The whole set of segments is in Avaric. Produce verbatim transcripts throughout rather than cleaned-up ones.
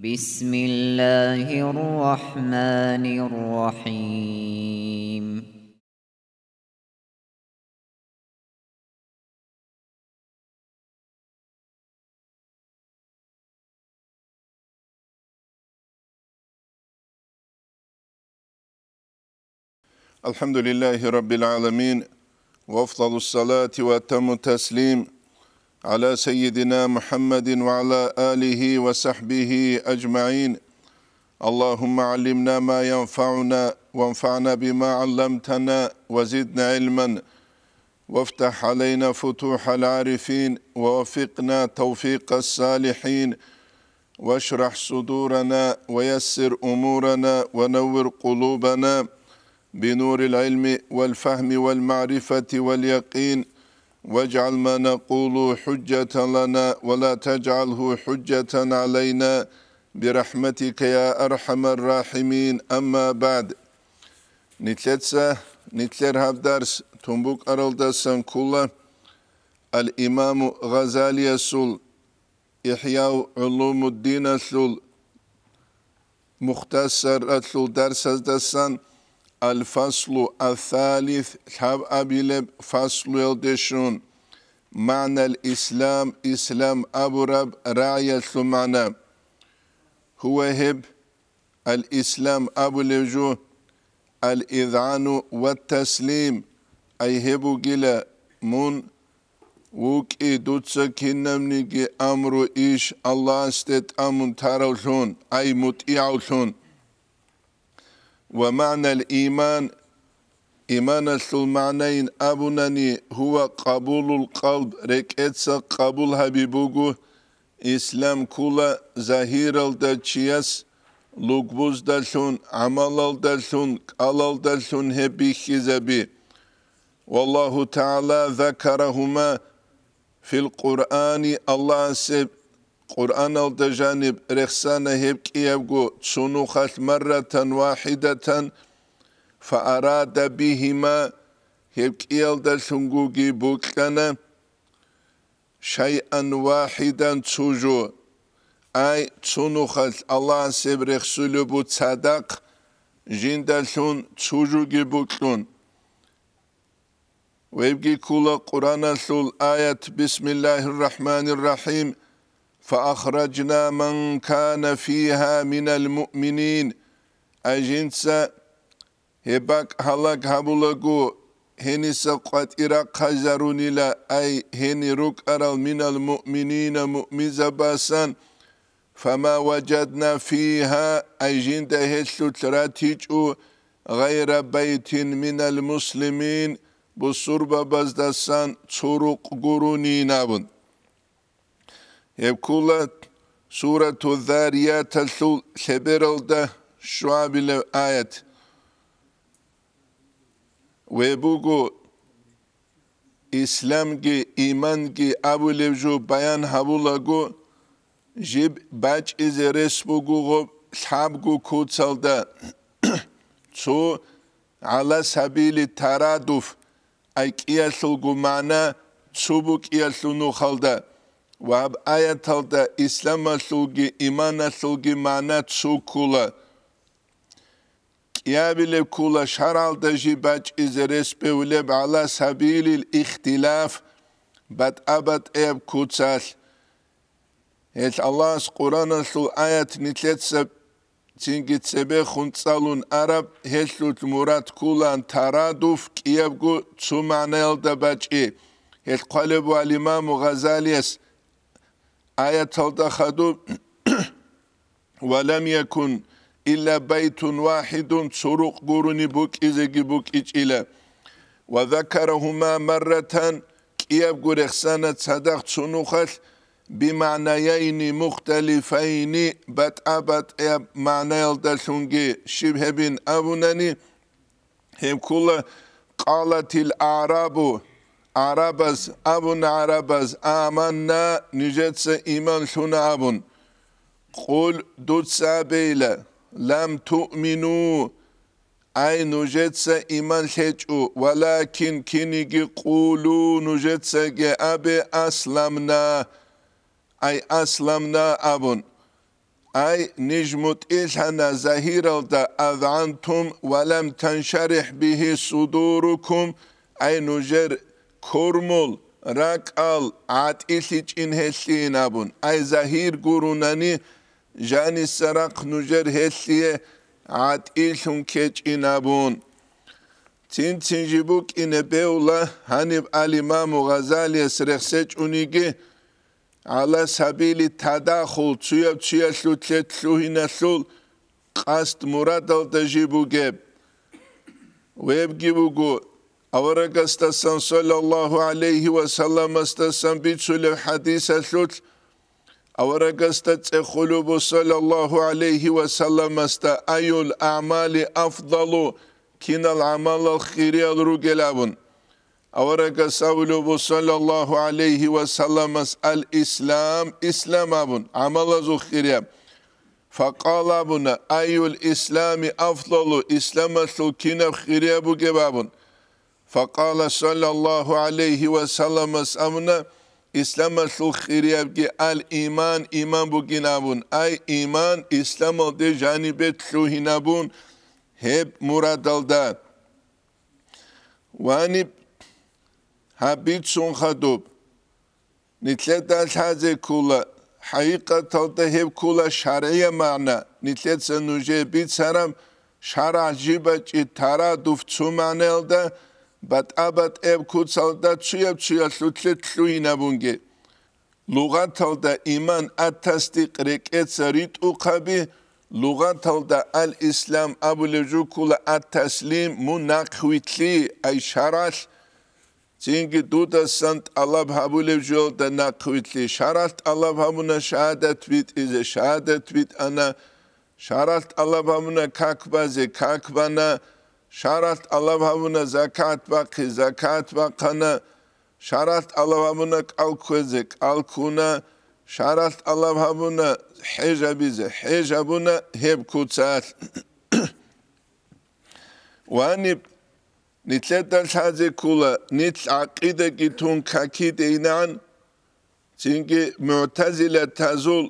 بسم الله الرحمن الرحيم. الحمد لله رب العالمين، وأفضل الصلاة وأتم التسليم على سيدنا محمد وعلى آله وصحبه أجمعين. اللهم علمنا ما ينفعنا، وانفعنا بما علمتنا، وزدنا علما، وافتح علينا فتوح العارفين، ووفقنا توفيق الصالحين، واشرح صدورنا، ويسر أمورنا، ونور قلوبنا بنور العلم والفهم والمعرفة واليقين، واجعل ما نقول حجة لنا، ولا تجعله حجة علينا، برحمتك يا أرحم الراحمين. أما بعد. Нилъеца, нилъер гьаб дарс тун букӀаралдасан ккола Ал-Имаму Гъазалиясул Ихьяу гӀулумуддиналъул мухтасаралъул дарсаздасан Ал-Фаслу Ас-Салис, лъабабилеб фаслуялде щун, магӀнал ислам, ислам абураб рагӀиялъул магӀна. Гьува гьеб, ал-ислам абулев жо, ал-изгӀану ва таслим, ай гьеб бугила мун вукӀи дуца кинабниги амру иш Аллагьасде тӀамун таравлъун, ай мутӀигӀавлъун. Ва магӀнал иман, иманалъул магӀнайин абунани, гьува къабулул къалб, рекӀеца къабул гьаби буго, ислам ккола загьиралда чияс лугбуздалъун, гӀамалалдалъун, кӀалалдалъун гьеб бихьизаби. Валлагьу тагӀала закарагьума фил Къуръани, Аллагьас гьеб Къуръаналда жаниб рехсана гьеб кӀиябго цо нухалъ марратан вахӀидатан, фаарада бигьима, гьеб кӀиялдалъунгуги бокьана, шайъан вахӀидан цо жо, ай цо нухалъ Аллагьас гьеб рехсулеб буго цадахъ жиндалъун цо жоги бокьун. Вебги ккола Къуръаналъул аят: «Бисмиллагьир рахӀманир рахӀим. Фаахражна ман кана фигьа минал муъминин». Ай жинца гьеб бакӀ гьалаг гьабулаго, гьениса къватӀир рахъайзарунила, ай гьенир рукӀарал минал муъминина муъминзабасан, фама важадна фигьа, ай жинда гьелъулъ ратичӀо, гъайра байтин минал муслимин, бусурбабаздасан цо рукъ гурунин абун. Гьеб ккола Сурату Зарияталъул лъебералда щуабилеб аят. Ве буго, исламги иманги абулеб жо баян гьабулаго, жиб бачӀизе рес буго гъоб лъабго куцалда, цо гӀала сабили тарадуф, ай кӀиялъулго магӀна цо букӀиялъул нухалда, ва гьаб аяталда исламалъулги иманалъулги магӀна цо ккола. КӀиабилеб ккола шаргӀалда жиб бачӀизе рес бегьулеб гӀала сабилил ихтилаф, батӀа-батӀияб куцалъ. Гьелъ Аллагьас Къуръаналъул аят нилъеца цинги цебехун цӀалун араб, гьелъулъ мурад кколаан тарадуф кӀиябго цо магӀнаялда бачӀи. Гьелъ хъвалеб буго ал-Имаму Гъазалияс аяталда хадуб: «Ва лам якун илла байтун вахидун», цо рукъ гурони букӀизеги букӀичӀила. «Ва закарагьума марратан», кӀиябго рехсана цадахъ цо нухалъ, «бимагӀнаяйни мухталифайни», батӀа-батӀияб магӀнаялдалъунги. Щиб гьебин абунани, гьеб ккола: «Къалатил аърабу», гӀарабаз абун, гӀарабаз: «Аманна», нижеца иман лъуна абун. «Къул», дуца абейила: «Лам туъмину», ай нужеца иман лъечӀо, «валакин», киниги, «къулу», нужецаги абе: «Асламна», ай «Асламна» абун. Ай, ниж мутӀигӀлъана загьиралда, азгӀантум ва лам таншарихӀ бигьи судурукум, ай, нужер кормул, ракӀал гӀатӀилъичӀин гьелъийин абун, ай, загьир гурунани, жаниса рахъ нужер гьелъие гӀатӀилъун ккечӀин абун. Цин-цин жиб букӀине бевла гьаниб ал-Имаму Гъазалияс рехсечӀониги, гӀала сабили тадахул, цуяб чиялъулъе лъугьиналъул къасд-мурадалда жиб бугеб. Вебги буго, аварагасдасан, саллаллагьу гӀалайгьи ва салламасдасан бицулеб хӀадисалъулъ, аварагасда цӀехулеб бу, саллаллагьу гӀалайгьи ва салламасда, айюл аъмали афдалу, кинал гӀамалал хириял ругел абун. Аварагас абулеб бу, саллаллагьу гӀалайгьи ва салламас, ал-ислам, ислам абун, гӀамалазул хирияб. Факъала абуна, айюл ислами афдалу, исламалъул кинаб хирияб бугеб абун. Факъала, саллаллагьу гӀалайгьи ва салламас абуна, исламалъул хириябги ал-иман, иман бугин абун, ай, иман, исламалде жанибе лъугьинабун гьеб мурадалда. Ваниб гьаб бицун хадуб. Нилъеда лъазе ккола, хӀакъикъаталда гьеб ккола шаргӀияб магӀна, нилъеца нужее бицараб, шаргӀ жибачӀи тарадуф цо магӀнаялда, батӀа-батӀияб куцалда цуяб-цуялъулъе лъугьинабунги. Лугъаталда иман ат-тасдикъ рекӀеца ритӀухъаби, лугъаталда ал-ислам абулеб жо ккола ат-таслим, мун нахъвилълъи, ай шаргӀалъ. Цинги дудасан тӀалаб гьабулеб жоялда нахъвилълъи, шаргӀалъ тӀалаб гьабуна шагьадат битӀизе, шагьадат битӀана, шаргӀалъ тӀалаб гьабуна как базе, как бана, шаргӀалъ тӀалаб гьабуна закат бахъи, закат бахъана, шаргӀалъ тӀалаб гьабуна кӀал кквезе, кӀал ккуна, шаргӀалъ тӀалаб гьабуна хӀеж гьабизе, хӀеж гьабуна гьеб куцалъ. Ваниб, нилъеда лъазе ккола, нилъ гӀакъидаги тун какидейилан, цинги мугӀтазилатазул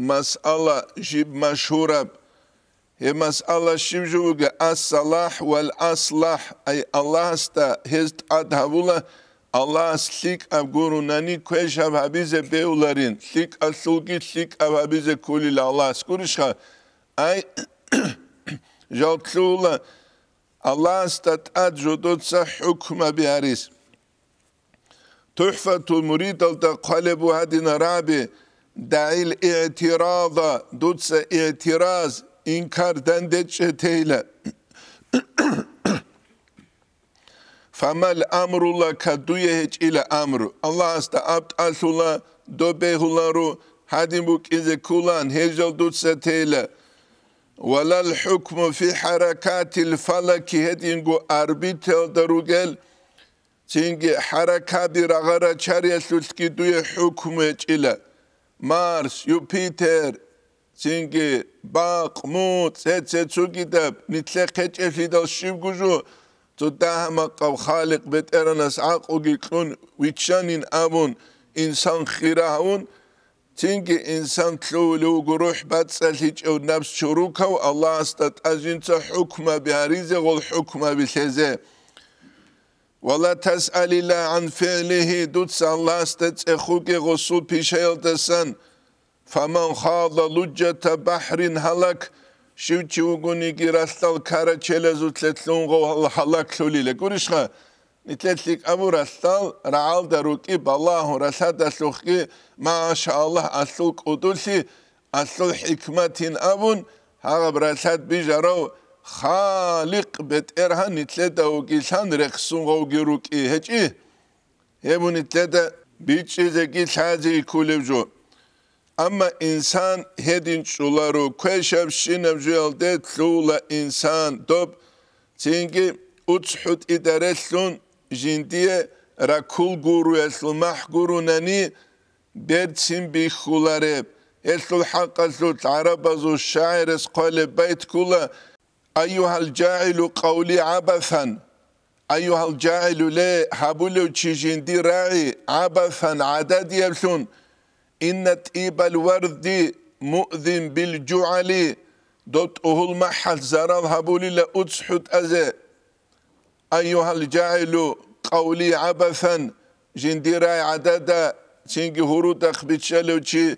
масъала жиб машгьураб. Гьеб масъала щиб жо буго? Ас-салахӀ вал аслахӀ, ай Аллагьасда гьез тӀад гьабула, Аллагьас лъикӀаб гурунани квешаб гьабизе бегьуларин, лъикӀалъулги лъикӀаб гьабизе кколила Аллагьас, гурищха? Ай, жал лъугьула Аллагьасда тӀад жодоца хӀукмаби гьарис. ТухӀфатул муридалда хъвалеб буго гьадинал рагӀаби: «ДагӀил игӀтираза», дуца игӀтираз, инкар дандечӀей тейила. «Фамал амру лака», дуе гьечӀила амру. Аллагьасда аб тӀалъула, доб бегьуларо, гьадин букӀизе кколаан, гьел жал дуца тейила. «Валал хӀукму фи хӀаракатил фалаки», гьединго орбитаялда ругел, цинги хӀаракаби рагъа-рачариялъулъги дуе хӀукму гьечӀила. Марс, Юпитер, цинги бакъ, муцӀ, цеце цогидаб, нилъехъе чӀеблъидал щибго жо, цо дагьа-макъаб Халикъ БетӀергьанас гӀакълуги кьун виччанин абун, инсан хира гьавун, цинги инсан лъугьулев вуго рухӀ бацӀцӀалъичӀев, напс чорокав, Аллагьасда тӀад жинца хӀукмаби гьаризе, гъол хӀукмаби лъезе. «Ва ла тасъалилла гӀан фигӀлихи», дуца Аллагьасда цӀехуге гъосул пишаялдасан. «Фаман хада луджата бахӀрин гьалак», щив чи вугониги ралъдал карачелазулъе лъугьун гъов гьал-, гьалаклъулила. Гурищха, нилъер лъикӀабу ралъдал рагӀалда рукӀи балагьун, ралъадалъухъги, машааллагь, алъул кӀудулъи, алъул хӀикматин абун, гьагъаб ралъад бижарав Халикъ БетӀергьан нилъеда вугилъан рехсон гъовги рукӀи гьечӀи. Гьеб нилъеда бичӀчӀизеги лъазе кколеб жо. Амма инсан гьедин чӀоларо, квешабщинаб жоялде лъугьула инсан доб, цинги уцхӀутӀида релълъун жиндие ракул гуруялъул махӀ гурунани, берцин бихьулареб. Гьелъул хӀакъалъулъ гӀарабазул шагӀирас хъвалеб байт ккола: «Айюгьал жагӀилу къавли гӀабасан». Айюгьал жагӀилу, ле, гьабулев чи жинди рагӀи, гӀабасан, гӀададиявлъун. «Инна тӀибал варди муъзин бил жугӀали, дов тӀугьул махӀалъ зарал гьабулила уцӀ хӀутӀазе. Айюгьал жагӀилу къавли гӀабасан, жиндир рагӀи гӀадада, цинги гьурудахъ биччалев чи,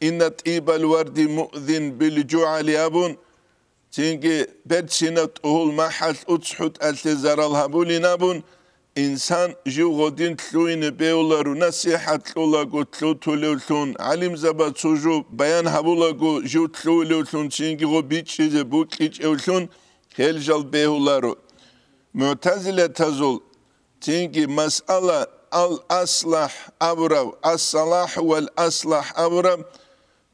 инна тӀибал варди муъзин бил жугӀали абун, цинги берцинаб тӀугьул махӀалъ уцӀ хӀутӀалъе зарал гьабулин абун, инсан жив гъодин лъугьине бегьуларо насихӀат кьолаго лъутулевлъун, гӀалимзаба цо жо баян гьабулаго жив лъугьулевлъун, цинги гъо бичӀчӀизе букӀичӀевлъун, гьел жал бегьуларо. МугӀтазилатазул цинги масъала ал-аслахӀ абураб, ас-салахӀ вал аслахӀ абураб,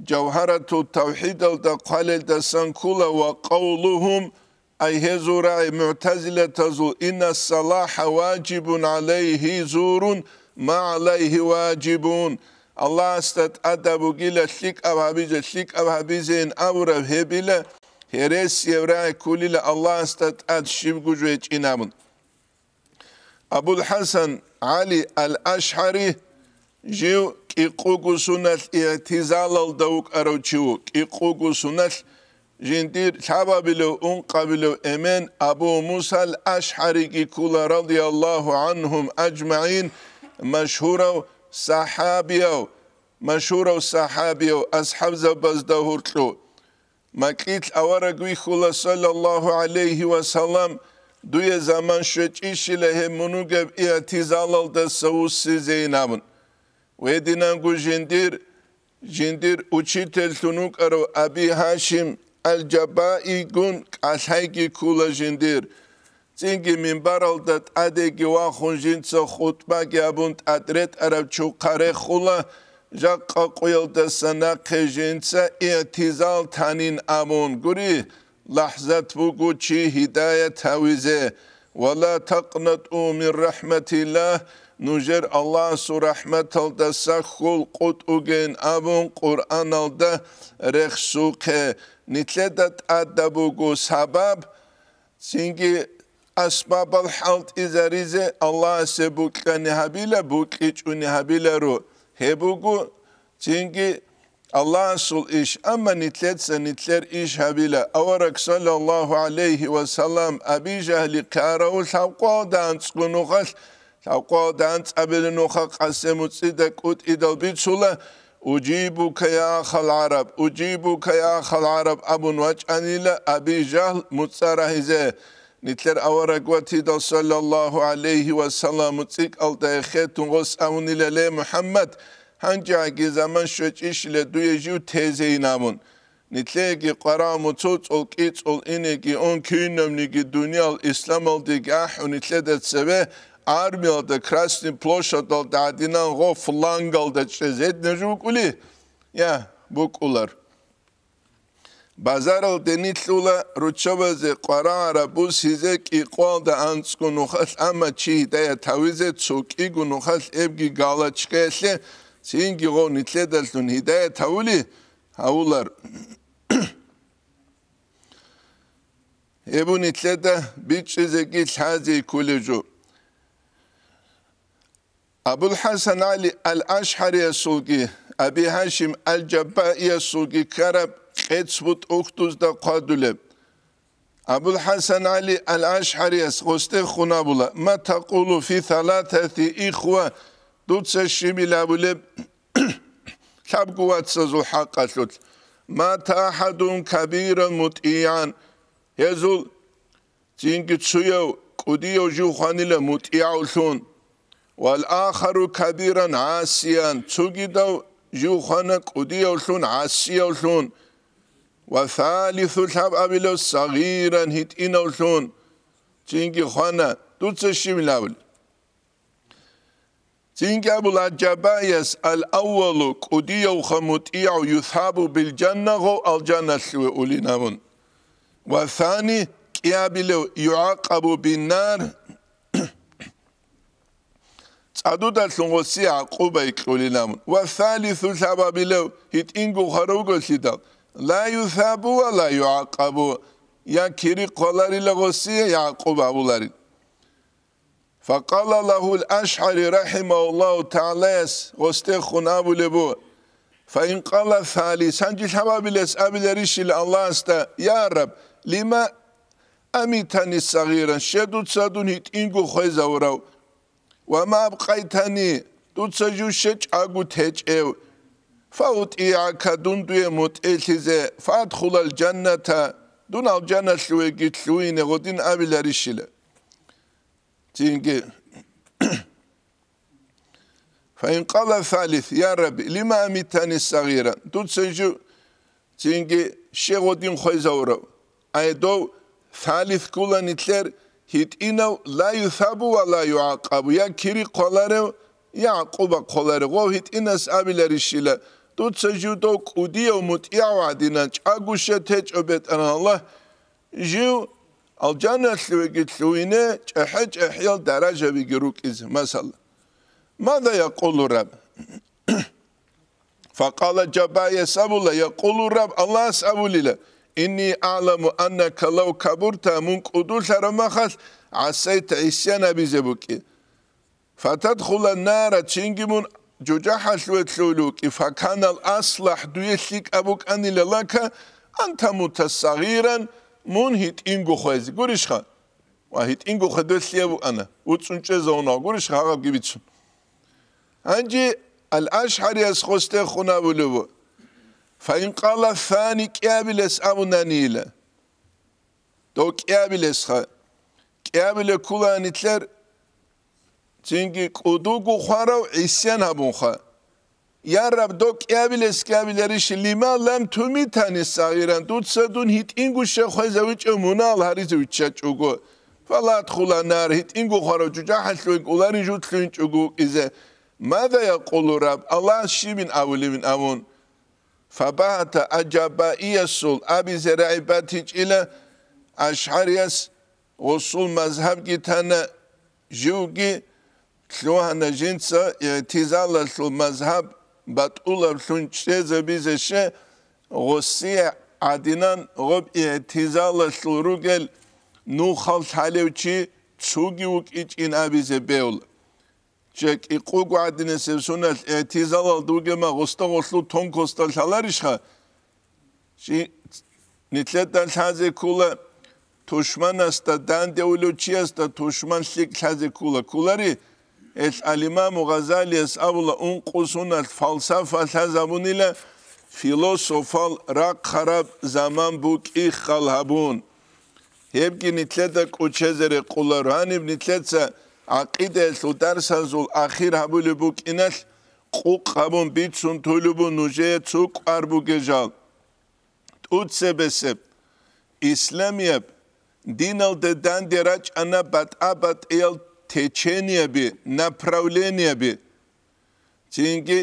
Жавгьарату тавхӀидалда хъвалелдасан ккола ва къавлугьум, ай гьезул рагӀи мугӀтазилатазул, инна салахӀа ваджибун гӀалайгьи зурун ма гӀалайгьи ваджибун. Аллагьасда тӀадаб бугила лъикӀаб гьабизе, лъикӀаб гьабизейин абураб гьебила, гьересияб рагӀи кколила Аллагьасда тӀад щибго жо гьечӀин абун. АбулхӀасан ГӀали ал-АшгӀари жив кӀикъуго суналъ игӀтизалалда вукӀарав чи ву. КӀикъуго суналъ жиндир лъабабилев, ункъабилев эмен Абу Муса ал-АшгӀариги ккола, радияллагьу гӀанхум ажмагӀин, машгьурав сахӀабияв, машгьурав сахӀабияв, асхӀабзабазда гьоркьу. Макьилъ авараг вихьула, саллаллагьу гӀалайгьи ва саллам, дуе заман щвечӀищила гьеб мунугеб игӀтизалалдаса вуссизейин абун. Гьединанго жиндир, жиндир учительлъун вукӀарав Аби Гьашим ал-Жаббаигун кӀалъайги ккола жиндир. Цинги минбаралда тӀадеги вахун жинца хутӀбаги абун тӀад ретӀараб чухъа рехула, жакъа къуялдаса нахъе жинца игӀтизал танин абун. Гури, лахӀзат буго чи гьидаят гьавизе. Ва ла такънату мин рахӀматиллагь, нужер Аллагьасул рахӀматалдаса хьул къутӀугейин абун Къуръаналда рехсухъе. Нилъеда тӀадаб буго сабаб, цинги асбабал хӀалтӀизаризе Аллагьасе букьани гьабила, букьичӀони гьабиларо. Гьеб буго цинги Аллагьасул иш, амма нилъеца нилъер иш гьабила. Авараг, саллаллагьу гӀалайгьи ва саллам, Аби Жагьли хъараву лъабкъоялда анцӀго нухалъ, лъабкъоялда анцӀабилеб нуха къасем муцӀида кӀутӀидал бицула, «Уджибука, я ахал гӀараб, уджибука, я ахал гӀараб», абун вачӀанила Аби Жагьл муцӀа рагьизе. Нилъер авараг ватидал, саллаллагьу гӀалайгьи ва саллам, муцӀикӀалда эхетун гъос абунила: «Ле, МухӀаммад, гьанжеги заман щвечӀищила дуе жив тезейин», абун. Нилъееги къварагӀму цо цӀолкӀи цӀолъинеги ун, кинабниги дуниял исламалдеги ахӀун, нилъеда цеве армиялда Красный площадалда гӀадинан гъо флангалда чӀезе гьединаб жо букӀули? Я, букӀулар. Базаралде нилъула руччабазе къварагӀараб бусизе кӀикъвалда анцӀго нухалъ, амма чи гьидаят гьавизе цо кӀиго нухалъ эбги галачкаялъе цинги гъов нилъедалъун гьидаят гьавули? Гьавулар. Гьеб нилъеда бичӀчӀизеги лъазе кколеб жо. АбулхӀасан ГӀали ал-АшгӀариясулги Аби Гьашим ал-Жаббаиясулги ккараб къец бутӀа ухдузда хъвадулеб. АбулхӀасан ГӀали ал-АшгӀарияс гъосде хун абула: «Ма такъулу фи саласати ихва, дуца щибил абулеб лъабго вацазул хӀакъалъулъ? Мата ахадун кабиран мутӀигӀан». Гьезул цинги цояв кӀудияв жив хванила мутӀигӀавлъун, вал ахару кабиран гӀасиян, цогидав жив хвана кӀудиявлъун, гӀасиявлъун, ва салису лъабабилав сагъиран гьитӀинавлъун, цинги хвана, дуца щибил абули? Цинги абула Жаббаияс: «Ал-аввалу кӀудиявха мутӀигӀав юсабу бил жанна, гъов алжаналъуве улин абун. Ва сани кӀиабилев югӀакъабу биннар, цӀадудалъун гъоси гӀакъуба икьулин абун. Ва салису лъабабилев гьитӀинго хваравго лъидал, ла юсабу ва ла югӀакъабу, я кири хъваларила гъоси, я гӀакъуба абуларин». Факъала лагьул АшгӀари рахӀимагьуллагьу тагӀалаяс гъосдехун абулеб бу: Фаин къала салис, гьанже лъабабилес абиларищила Аллагьасда: «Я Раб, лима амитани сагъиран, щай дуца дун гьитӀинго хвезавурав? Ва ма абкъайтани, дуца жив щай чӀаго течӀев? ФаутӀигӀака, дун дуе мутӀигӀлъизе, фаадхулал жанната, дун алжаналъувеги лъугьине», гъодин абиларищила. Цинги, фаин къала салис: «Я Рабби, лима амитани сагъира?» Дуца жив цинги щай гъодин хвезавурав? Ай дов салис ккола нилъер гьитӀинав, ла юсабу ва ла югӀакъабу, я кири хъваларев, я гӀакъуба хъваларев. Гъов гьитӀинас абиларищила: «Дуца жив дов кӀудияв мутӀигӀав гӀадинан, чӀаго щай течӀо, БетӀергьан Аллагь, жив алжаналъувеги лъугьине, чӀахӀи-чӀахӀиял даражабиги рукӀизе», масала. Маза якъулу Раб? Факъала, жабаияс абула: «Якъулу Раб, Аллагьас абулила: Инни аъламу аннака лав кабурта, мун кӀудулъараб махалъ гӀасайта, гӀисян гьабизе букӀи. Фатадхула нара, цинги мун жужахӀалъуве лъугьулев вукӀи, факанал аслахӀ, дуе лъикӀаб букӀанила лака ан тамута сагъиран, мун гьитӀинго хвезе». Гурищха? Ва гьитӀинго хведолъияб букӀана, уцӀцӀун чӀезавуна, гурищха, гьабги бицун. Гьанже Ал-АшгӀарияс хостехун абулеб: «Фаин къала сани», кӀиабилес абунанийила. Дов кӀиабилесха. КӀиабиле ккола нилъер цинги кӀудуго хварав гӀисян гьабунха. Я Раб, дов кӀиабилес кӀиабиларищ, лима лам тумитани сагъиран, дуца дун гьитӀинго щай хвезавичӀев мунагьал гьаризе виччачӀого. Фала адхула нар, гьитӀинго хварав жужахӀалъуве кӀоларин жутлъугьинчӀого вукӀизе. Маза якъулу Раб, Аллагьас щибин абулевин абун. Фабагьата, жабаиясул абизе рагӀи батичӀила, ашгӀарияс гъосул мазгьабги тана, живги лъугьана жинца игӀтизалалъул мазгьаб батӀулаблъун чӀезабизе, щай гъосие гӀадинан гъоб игӀтизалалъул ругел нухал лъалев чи цуги вукӀичӀин абизе бегьула. Щай кӀикъого гӀадинасеб соналъ игӀтизалалда вугеб мах гъосда гъолъул тонкостал лъаларищха? Чи-, нилъеда лъазе ккола, тушманасда данде улев чиясда тушман лъикӀ лъазе ккола. Кколари, гьелъ ал-Имаму Гъазалияс абула, ункъо соналъ фалсафа лъазабунила, философал рахъараб заман букӀихъал гьабун. Гьебги нилъеда кӀочезе рекъоларо. Гьаниб нилъеца гӀакъидаялъул дарсазул ахир гьабулеб букӀиналъ, къукъ гьабун бицун толебу нужее цо кӀвар бугел жал. ТӀуцебесеб, исламияб диналде данде рачӀана батӀа-батӀиял течениеби, направлениеби. Цинги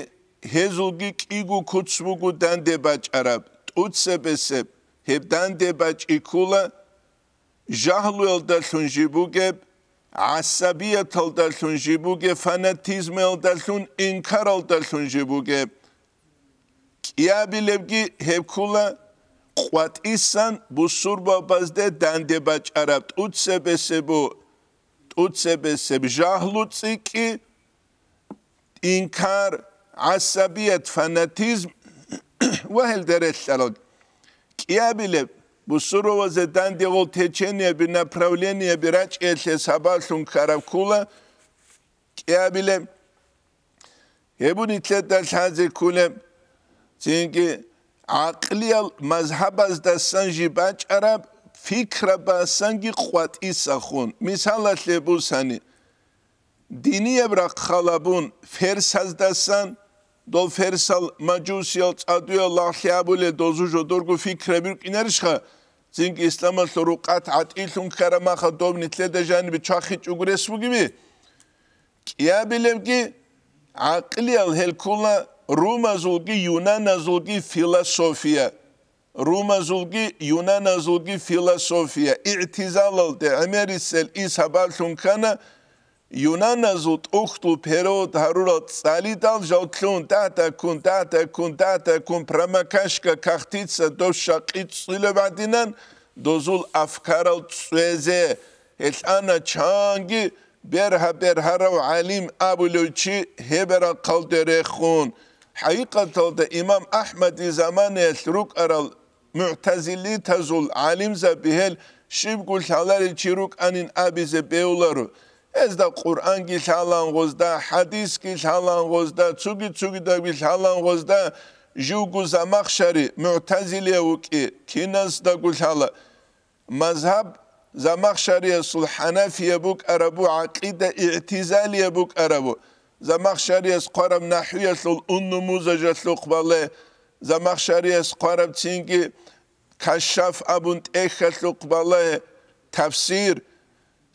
гьезулги кӀиго куц буго данде бачӀараб. ТӀуцебесеб, гьеб данде бачӀи ккола, жагьлуялдалъун жиб бугеб, гӀасабияталдалъун жиб бугеб, фанатизмалдалъун, инкаралдалъун жиб бугеб. КӀиабилебги гьеб ккола, къватӀисан бусурбабазде данде бачӀараб тӀуцебесебу, тӀуцебесеб жагьлу цӀикӀкӀи, инкар, гӀасабият, фанатизм ва гьелда релълъарал. КӀиабилеб, бусурбабазе данде гъол течениеби, направлениеби рачӀиялъе сабаблъун ккараб ккола, кӀиабилеб, гьеб нилъеда лъазе кколеб, цинги гӀакълиял мазгьабаздасан жиб бачӀараб пикрабасанги къватӀисахун. Мисалалъе бусани, динияб рахъалабун ферсаздасан, дол ферсал мажусиял цӀадуял лагълъи абулел дозу жодорго пикраби рукӀинарищха? Цинги исламалъул рукъат гӀатӀилъун ккараб маха доб нилъеда жанибе чвахичӀого рес бугеби? КӀиабилебги гӀакълиял гьел ккола румазулги юнаназулги философия. Румазулги юнаназулги философия. ИгӀтизалалде гӀемерисел и сабаблъун ккана, юнаназул тӀухьдул перевод гьарурал цӀалидал жавтлъун дагьдаккун, дагьдаккун, дагьдаккун промокашка кагътица дов щакъи цӀцӀилеб гӀадинан, дозул афкарал цӀцӀезе. Гьелъана чанги бергьа-бергьарав гӀалим абулев чи гьеб рахъалде рехун, ХӀакъикъаталда имам Ахмадил заманаялъ рукӀарал мугӀтазилитазул гӀалимзаби гьел щибго лъаларел чи рукӀанин абизе бегьуларо. Гьезда Къуръанги лъалан гъозда, хӀадисги лъалан гъозда, цуги-цугидабги лъалан гъозда, живго Замахшари мугӀтазилияв вукӀи, киназдаго лъала. Мазгьаб Замахшариясул хӀанафияб букӀарабу, гӀакъида игӀтизалияб букӀарабу, Замахшарияс хъвараб нахӀвиялъул Ун-Нумузажалъухъ бале, Замахшарияс хъвараб цинги Кашшаф абун тӀехьалъухъ бале, тафсир,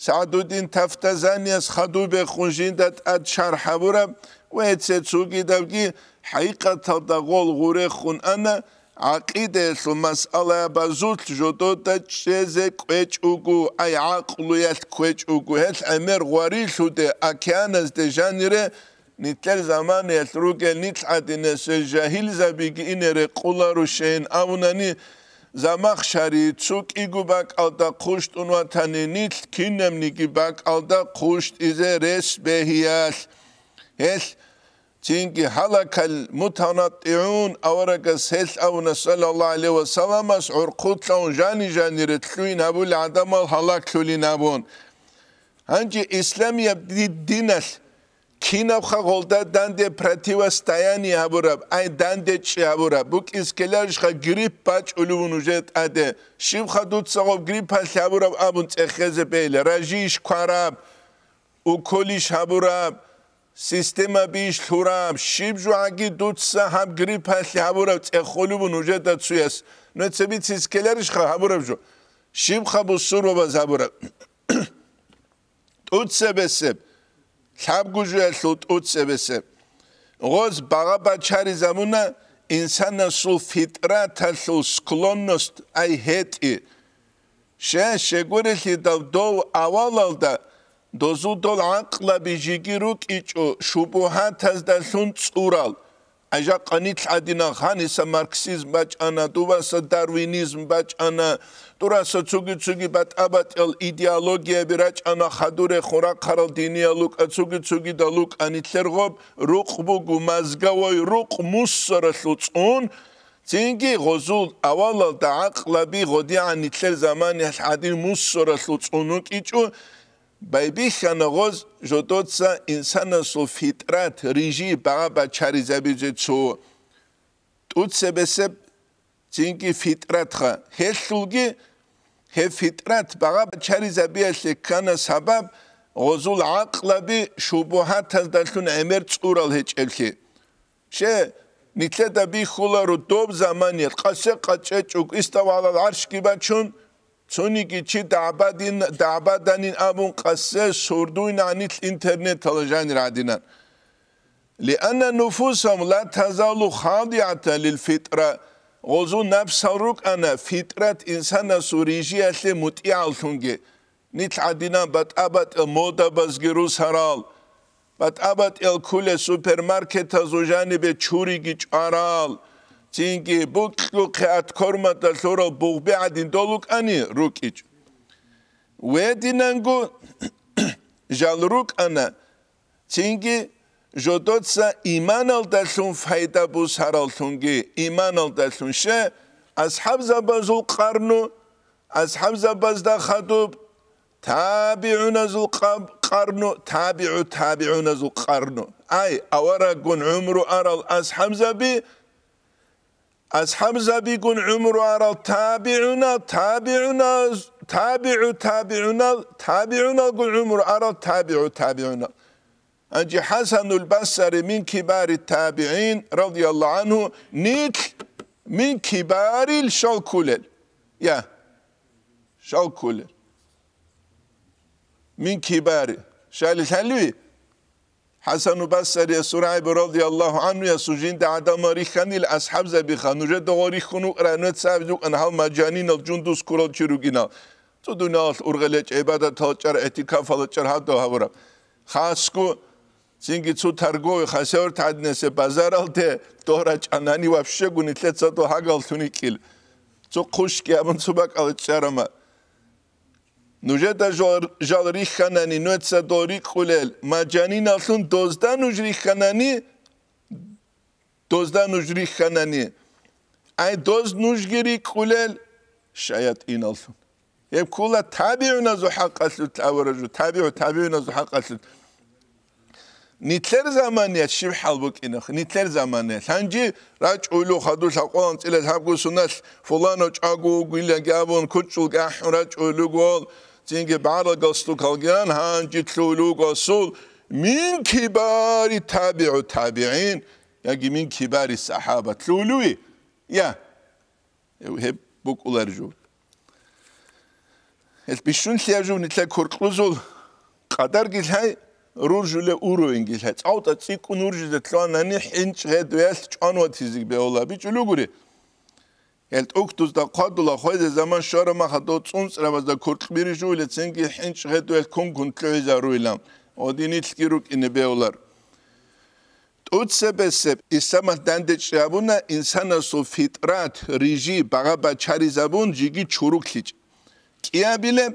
СагӀдуддин Тафтазанияс хадубехун жинда тӀад шархӀ гьабураб ва гьеце цугидабги хӀакъикъаталда гъол гъурехун ана, гӀакъидаялъул масъалаябазулъ жодода чӀезе кӀвечӀого, ай гӀакълуялъ кквечӀого, гьел гӀемер гъварилъуде, океаназде жанире, нилъер заманаялъ ругел нилъ гӀадинасел жагьилзабиги ине рекъоларушейин абунани, Замахшари цо кӀиго бакӀалда хъущтӀун ватани, нилъ кинабниги бакӀалда хъущтӀизе рес бегьиялъ. Гьелъ цинги гьалакал мутанаттигӀун аварагас гьелъ абуна, саллаллагьу гӀалайгьи ва салламас гӀурхъулъун жани-жанире лъугьин гьабулел гӀадамал гьалаклъулин абун. Гьанже исламияб ди-, диналъ кинабха гъолда данде противостояние гьабураб, ай данде чӀи гьабураб, букӀискеларищха грипп бачӀулев вун уже тӀаде, щибха дуца гъоб гриппалъ гьабураб абун цӀехезе бейла, ражиш квараб, уколиш гьабураб, системабиш лъураб, щиб жугьаги дуца гьаб гриппалъ гьабураб цӀехолев вун уже дацуяс, ну цебицис ккеларищха гьабураб жо, щибха бусурбабаз гьабураб. ТӀуцебесеб, лъабгу жуялъул тӀуцебесеб. Гъоз багъа бачаризабуна инсанасул фитраталъул склонность, ай гьетӀи. Ще, щегурелъидал дов авалалда дозул дол гӀакълаби жиги рукӀичӀо шубугьатаздалъун цӀурал, Жакъа нилъ гӀадинал гьаниса марксизм бачӀана, дубаса дарвинизм бачӀана, дураса цуги-цуги батӀа-батӀиял идеологияби рачӀана, хадурехун рахъарал диниял лукӀа, цуги-цугидал лукӀа нилъер гъоб, рукъ буго, мозговой рукъ мусоралъул цӀун, цинги гъозул авалалда гӀакълаби гъодигӀан нилъер заманиялъ гӀадин мусоралъул цӀун вукӀичӀо, Байбихьана гъоз жодоца инсанасул фитрат, рижи багъа бачаризабизе цо. ТӀуцебесеб цинги фитратха. Гьелъулги гьеб фитрат багъа бачаризабиялъе ккана сабаб гъозул гӀакълаби шубугьатаздалъун гӀемер цӀурал гьечӀеблъи. Ще, нилъеда бихьуларо доб заманиялъ къасе къачӀечӀого, иставгьалал гӀаршги бачун, цониги чи дагӀбадин-, дагӀбаданин абун къасе сордуйна нилъ интернетала жанир гӀадинан. Лианна нуфусам ла тазалу хадигӀатан лил фитра, гъозу напсал рукӀана фитрат инсанасул рижиялъе мутӀигӀаллъунги. Нилъ гӀадинан батӀа-батӀиял модабазги русарал, батӀа-батӀиял кколел супермаркетазул жанибе чуриги чӀварал, цинги букьухъе аткормада лъурал бугъби гӀадин дол рукӀани рукӀичӀ. Гьединанго жал рукӀана, цинги жодоца иманалдалъун пайда бусараллъунги, иманалдалъун. Ще, асхӀабзабазул къарну, асхӀабзабазда хадуб, табигӀуназул къаб-, къарну, табигӀу табигӀуназул къарну. Ай, авараггун гӀумру арал асхӀабзаби, асхӀабзабигун гӀумру арал табигӀуна, табигӀуназ-, табигӀу табигӀунал, табигӀуналгун гӀумру арал табигӀу табигӀунал. Гьанже ХӀасанул Басари мин кибари табигӀин, радияллагьу гӀангьу, нилъ мин кибарил щал кколел. Я, щал кколел. Мин кибари. Щали лъалеви? ХӀасану Басариясул рагӀиба радияллагьу гӀангьуясул жинда гӀадамал рихьанил асхӀабзабиха, нужеда гъо рихьун вукӀарай, нужеца абизе вукӀана гьал мажанинал жундуз ккурал чи ругинал. Цо дуниялалъ ургъел гьечӀеб, гӀибадатал чӀар, гӀитикафал чӀар гьадав гьабураб. Хасго, цинги цо торговый хасавюрт гӀадинасеб базаралде дора чӀанани вообще гунилъеца дол гьагаллъун йикӀил. Цо хъущги абун цо бакӀалда чӀарама. Нужеда жо-, жал рихьанани, нужеца дол рикӀкӀулел, мажаниналлъун дозда нуж рихьанани, дозда нуж рихьанани, ай, доз нужги рикӀкӀулел шаятӀиналлъун. Гьеб ккола табигӀуназул хӀакъалъулъ авараг жо, табигӀу табигӀуназул хӀакъалъулъ. Нилъер заманиялъ щиб хӀал букӀинахъ? Нилъер заманиялъ. Гьанже рачӀуйилу хадур лъабкъоялда анцӀила лъабго соналъ фуланав чӀаго вугилаги абун, кучӀулги ахӀун рачӀуйилугол, цинги барал галстукалги ан, гьанже лъугьулуго асул мин кибари табигӀу табигӀин, яги мин кибари сахӀаба лъугьулуи? Я. Гьеб букӀулар жо. Гьел бищунлъияб жо нилъер куркьузул къадарги лъай, руржулев уровеньги лъай. ЦӀалтӀа цӀикӀкӀун уржизе лъугьанани хӀинчӀ гъедуялъ чӀван ватизе бегьула бичӀулугури. Гьел тӀухьдузда хъвадула хвезе заман щвараб махалда цӀунцӀрабазда куркь бирижулецинги хӀинчӀ гъедуялъ кун-кун лъугьизаруйилан. Гъодинилъги рукӀине бегьулар. ТӀуцебесеб исламалъ дандечӀи гьабуна инсанасул фитрат, рижи, багъа-бачаризабун жиги чуруклъичӀ. КӀиабилеб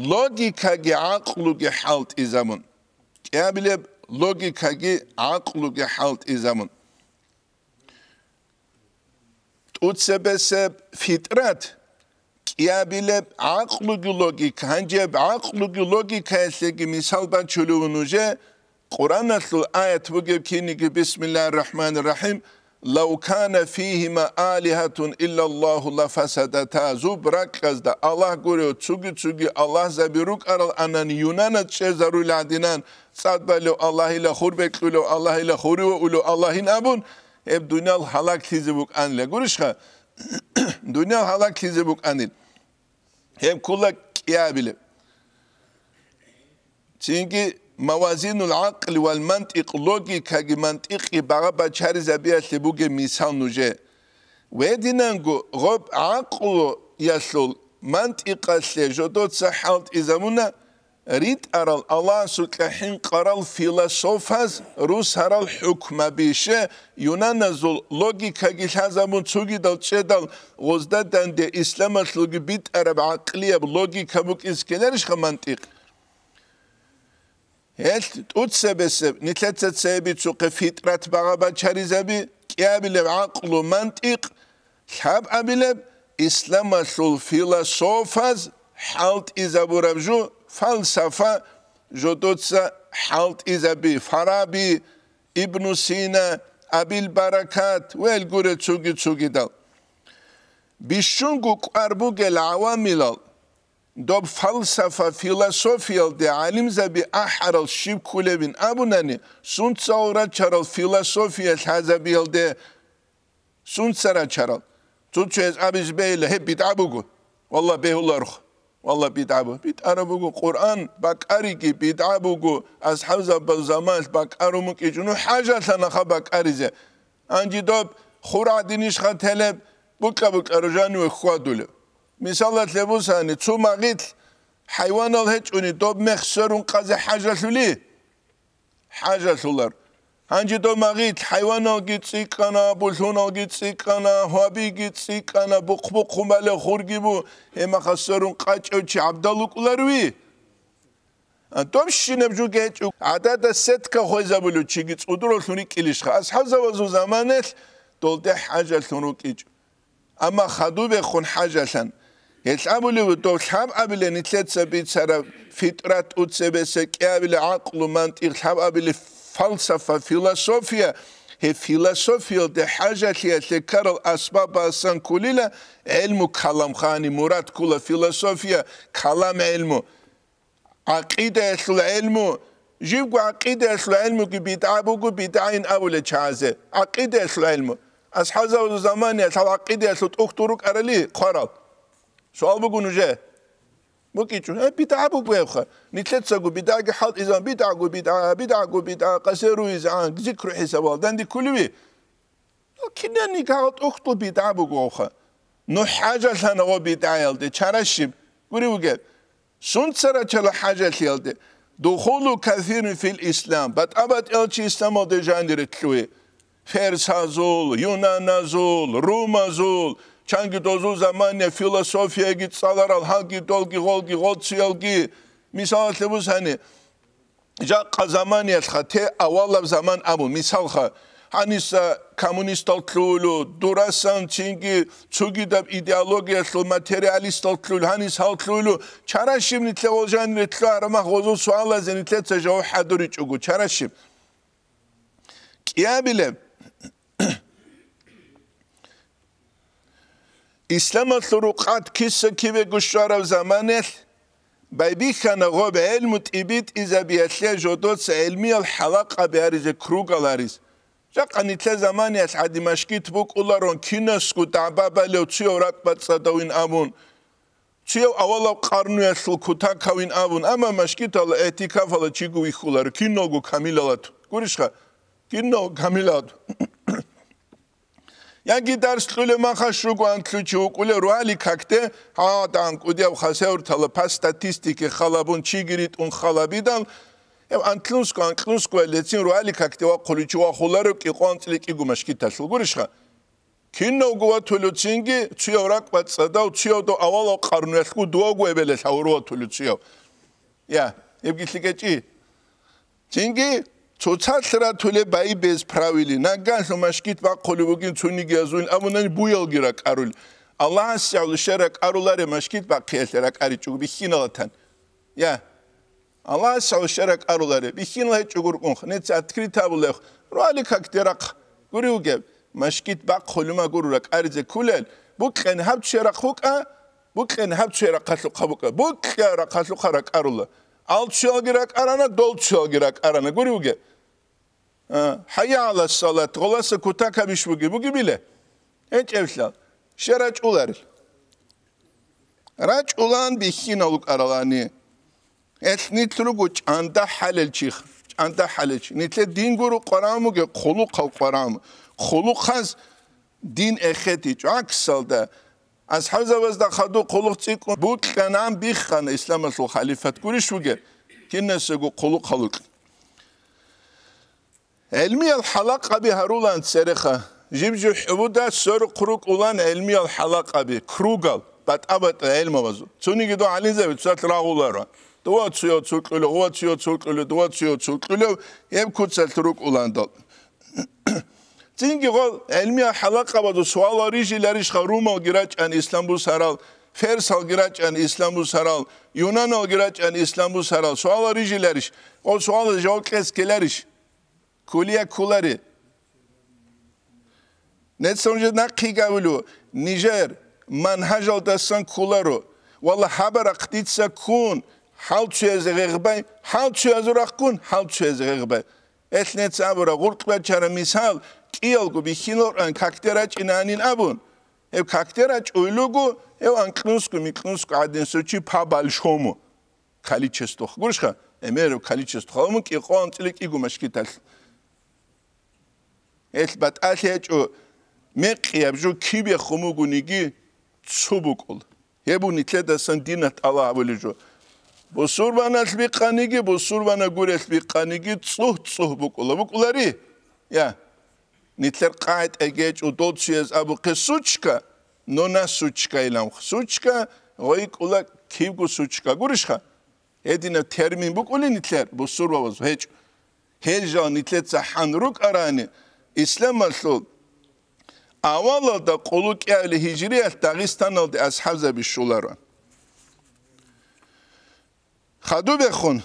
логикаги гӀакълуги хӀалтӀизабун. КӀиабилеб логикаги гӀакълуги хӀалтӀизабун. ТӀуцебесеб фитрат, кӀиабилеб гӀакълуги логика. Гьанже гьеб гӀакълуги логикаялъеги мисал бачулев нужее Къуръаналъул аят бугеб киниги: Бисмиллагьир рахӀманир рахӀим, «Лав кана фигьима алигьатун иллаллагьу лафасадата», зуб ракьазда Аллагь гурев цуги-цуги аллагьзаби рукӀарал анан юнаназ чӀезаруйла гӀадинан, цӀад балев Аллагьила, хур бекьулев Аллагьила, хури ваулев Аллагьин абун, гьеб дуниял гьалаглъизе букӀанила. Гурищха? Дуниял гьалаглъизе букӀанил. Гьеб ккола кӀиабилеб. Цинги мавазинул гӀакъли вал мантикъ, логикаги мантикъги багъа-бачаризабиялъе бугеб мисал нужее. Гьединанго гъоб гӀакълуялъул мантикъалъе жодоца хӀалтӀизабуна ритӀарал Аллагьасукьа хӀинкъарал философаз русарал хӀукмаби. Щай, юнаназул логикаги лъазабун цугидал чӀедал гъозда данде исламалъулги битӀараб гӀакълияб логика букӀизе ккеларищха мантикъ? Гьелъ тӀуцебесеб нилъеца цебе бицухъе фитрат багъа-бачаризаби, кӀиабилеб гӀакълу мантикъ, лъабабилеб исламалъул философаз хӀалтӀизабураб жо, фалсафа, жодоца хӀалтӀизаби, Фараби, Ибну Сина, Абил Баракат ва гьел гурел цуги-цугидал. Бищунго кӀвар бугел гӀавамилал, доб фалсафа, философиялде гӀалимзаби ахӀарал щиб кколебин абунани, сунцал рачарал философия лъазабиялде, сунца рачарал. Цо-цояз абизе бегьила, гьеб бидгӀа буго. Валлагь, бегьуларухъ. Валлагь, бидгӀа буго. БитӀараб буго, Къуръан бакӀариги бидгӀа буго, асхӀабзабазул заманалъ бакӀарун букӀичӀо, ну хӀажалъанаха бакӀаризе. Гьанже доб хур гӀадинищха телеб, букьа-букьа ружаниве хьвадулев. Мисалалъе бусани, цо магъилъ хӀайванал гьечӀони доб мех сверун къазе хӀажалъули? ХӀажалъулар. Гьанже доб магъилъ хӀайваналги цӀикӀкӀана, булъуналги цӀикӀкӀана, гьвабиги цӀикӀкӀана, бухъ-бухъун балев хурги бу, гьеб мехалъ сверун къачӀев чи гӀабдал вукӀуларви? А, доб щинаб жуги гьечӀо, гӀадада сетка хвезабулев чиги цӀудураллъун рикӀкӀилищха? АсхӀабзабазул заманалъ долде хӀажалъун рукӀичӀо. Амма хадубехун хӀажалъан. Гьелъ абулев дов лъабабиле нилъеца бицараб фитрат, тӀуцебесеб кӀиабиле гӀакълу, мантикъ, лъабабиле фалсафа, философия. Гьеб философиялде хӀажалъиялъе ккарал асбаб басан кколила гӀелму калам хани, мурад ккола философия, калам гӀелму. ГӀакъидаялъул гӀелму, живго гӀакъидаялъул гӀелмуги бидгӀа буго, бидгӀайин абулел чагӀазе. ГӀакъидаялъул гӀелму. АсхӀабзабазул заманиялъ гьал гӀакъидаялъул тӀухьдул рукӀарали хъварал. Суал буго нужее. БукӀичӀо, э, бидгӀа буго гьебха. Нилъецаго бидгӀаги хӀалтӀизабун, бидгӀаго бидгӀа, бидгӀаго бидгӀа, къасе руизе, а, зикру хӀисабал данде кколеви? Ну, кинани гьал тӀухьдул бидгӀа бугоха. Ну хӀажалъана гъо бидгӀаялде, чара щиб? Гури вугеб. Сунца рачала хӀажалъиялде. Духулу кафирин фил ислам. БатӀа-батӀиял чи исламалде жанире лъугьи. Ферсазул, юнаназул, румазул, чанги дозул замания философияги цӀаларал гьалги долги гъолги гъолцуялги. Мисалалъе бусани, жакъа заманиялъха те авалаб заман абун, мисалха, Гьаниса коммунистал лъугьулу, дурасан цинги цугидаб идеологиялъул материалистал лъугьулу, гьанис гьал лъугьулу, чара щиб нилъе гъол жанире лъугьа гьарамах гъозул суалазе нилъеца жаваб хӀадуричӀого, чара щиб. КӀиабилеб. Исламалъул рукъат киса-кибего щвараб заманалъ байбихьана гъоб гӀелму тӀибитӀизабиялъе жодоца гӀелмиял хӀалакъаби гьаризе, кругал гьаризе. Жакъа нилъер заманаялъ гӀади машгит букӀуларон, кинасго дагӀба балев, цуяв ракӀбацӀцӀадавин абун, цуяв авалаб къарнуялъул кутакавин абун, амма машгиталда, игӀтикафалда чиго вихьуларо, киналго камилалат. Гурищха? Киналго камилалат. Яги дарс кьулев махаш руго антлъучи вукӀулев ругьали какде, гьадин кӀудияб хасавюртала по статистике халабун чиги ритӀун халабидал, гьев антлъунсго, анкьнусго лецин ругьали какде вахъулев чи вахуларев кӀикъоялда анцӀила кӀиго машгиталъул. Гурищха? Кинавго ватулев цинги, цуяв ракӀбацӀцӀадав, цуявда авалал къарнуялъго дуавго эбелалъ гьавурав ватулев цуяв. Я, гьебги лъикӀа чи. Цинги цоцалъ ратулеб байи без правили, нагагьлъун машгит бахъулеб бугин цониги азулин абунани буялги ракӀарул. Аллагьас гӀоло щай ракӀаруларе машгит бахъиялъе ракӀаричӀого бихьиналатан. Я. Аллагьас гӀоло щай ракӀаруларе, бихьинал гьечӀого рукӀунха, неци открыто абулеб, руали как дерахъ, гури вугеб, машгит бахъулима гуру ракӀаризе ккулел, букьани гьаб цуя рахъ вукӀа, букьани гьаб цуя рахъалъухъа букӀа, букьа рахъалъухъа ракӀарула. Ал цуялги ракӀарана, дол цуялги ракӀарана, гури вугеб. А, хӀайя гӀала салат, гъоласа кутак гьабищ буги, бугибиле? ГьечӀеблъал, щай рачӀуларел? РачӀулан бихьинал рукӀаралани. Гьелъ нилъ руго чӀанда хӀалел чиха, чӀанда хӀалел чи. Нилъер дин гуро къваран бугеб, хъулухъал къваран. Хъулухъаз дин эхетичӀо. ГӀаксалда, асхӀабзабазда хадуб хъулухъ цӀикӀкӀун букьанан биххана исламалъул халифат гурищ вугеб, кинасего хъулухъалукь. ГӀелмиял хӀалакъаби гьарулан цереха. Жиб-жиб хӀубуда сверухъ рукӀулан гӀелмиял хӀалакъаби, кругал, батӀа-батӀа гӀелмабазул. Цониги дов гӀалимзаби цоцалъ рагъуларо. Дова цуяв цо кьулев, гъова цуяв цо кьулев, дова цуяв цо кьулев, гьеб куцалъ рукӀуландал. Цинги гъол гӀелмиял хӀалакъабазул суалал рижиларищха, румалги рачӀан ислам бусарал, ферсалги рачӀан ислам бусарал, юнаналги рачӀан ислам бусарал, суалал рижиларищ? Гъол суалал жаваб кьес ккеларищ? Ккулия кколаре. Нецаун жо нахъе гавулев, нижер манхӀажалдасан кколаро. Валла, гьабарахъ дица ккун, хӀалцуязе гъегъбай, хӀалцуязурахъ ккун, хӀалцуязе гъегъбай. Гьелъ нецаун абура, гъуркь бачара мисал, кӀиялго бихьинал ран какде рачӀинанин абун. Гьеб какде рачӀуй луго, гьев анкьнусго-микьнусго гӀадин сочи по большому количествохъ. Гурищха? Эмераб количествохъ. Гьалму кӀикъоялда анцӀила кӀиго машгиталъ. Гьелъ батӀалъи гьечӀо, мекъияб жо кибехун бугониги цо букӀул. Гьеб нилъедасан динат Аллагь абулеб жо. Бусурбаналъ бикъаниги, бусурбана гурелъ бикъаниги цӀугь-цӀугь букӀула. БукӀулари? Я. Нилъер къагӀида гьечӀо, дол цуяз абухъе сучка, но на сучка илан. Сучка гъойикӀула кибго сучка. Гурищха? Гьединаб термин букӀулин нилъер бусурбабаз гьечӀо. Гьел жал нилъеца хӀан рукӀарани, исламалъул авалалда къуллукъиабили гьижриялъ Дагъистаналде асхӀабзаби щоларо. Хадубехун,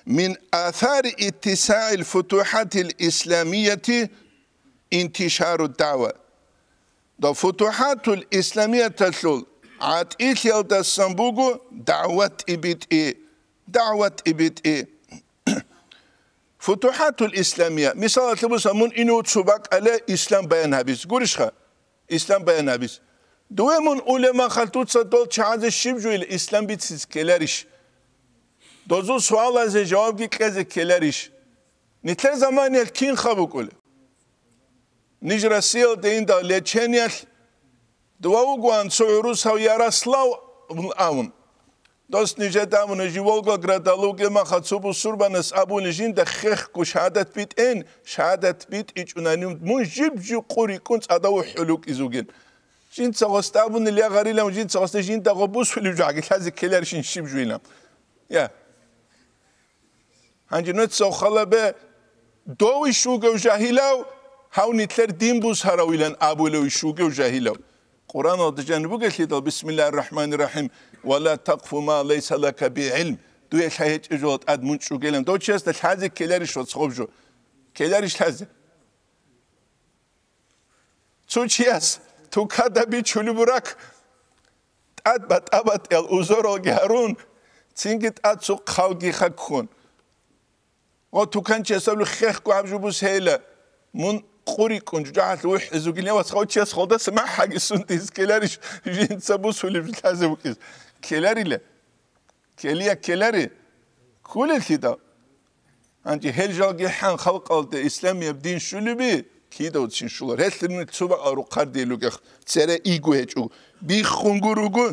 мин асари иттисаил футухатил исламияти интишару дагӀва. Дов футухатул исламияталъул гӀатӀилъиялдасан буго дагӀват тӀибитӀи, дагӀват тӀибитӀи. Футухатул исламия, мисалалъе буса, мун инев цо бакӀале ислам баян гьабизе, гурищха? Ислам баян гьабизе. Дуе мун улеб махалъ дуца дол чагӀазе щиб жуйил ислам бицизе ккеларищ? Дозул суалазе жавабги кьезе ккеларищ? Нилъер заманиялъ кинха букӀулеб? Ниж Россиялде индал лечениялъ дова вугоан цо гӀурусав Ярослав абун. Дос нижеда абуна, жив Волгоградалда вугеб махалъ цо бусурбанас абуни, жинда хехго шагьадат битӀен, шагьадат битӀичӀунани мун жиб-жиб къу рикӀкӀун цӀадав вухӀулев вукӀизе вугин. Жинца гъосда абунил я гъарилан, жинца гъосда жинда гъо бусулев жо гьагилъазе ккеларищин щиб жуйилан. Я. Гьанже нуца халабе Дов иш вугев жагьилав, гьав нилъер дин бусаравилан абулев иш вугев жагьилав. Къуръаналда жаниб бугелъидал, бисмиллагьир рахӀманир рахӀим, «Ва ла такъфу ма лайса лака бигьи гӀилм», дуе лъай гьечӀеб жола тӀад мун чӀугилан. Дов чиясда лъазе ккеларищ, вацгъаб жо? Ккеларищ лъазе? Цо чияс тукада бичулеб бурак, тӀад батӀа-батӀиял узоралги гьарун, цинги тӀад цо хъалги хъаккун. Гъо туканчияс абулеб, хехго гьаб жо бусейила, мун къурикӀун жужахӀалъув вухӀизугилан, вацгъав чияс холдаса махӀаги сунтизе ккеларищ, жинца бусулеб жо лъазе букӀиз? Ккеларила. Ккелия ккелари? Кколелъидал. Гьанже гьел жалги хӀан халкъалде исламияб дин щулеби, кидавцин щулар. Гьелъирни цо бакъал рухъардиел ругех, цере иго гьечӀо, биххунго руго,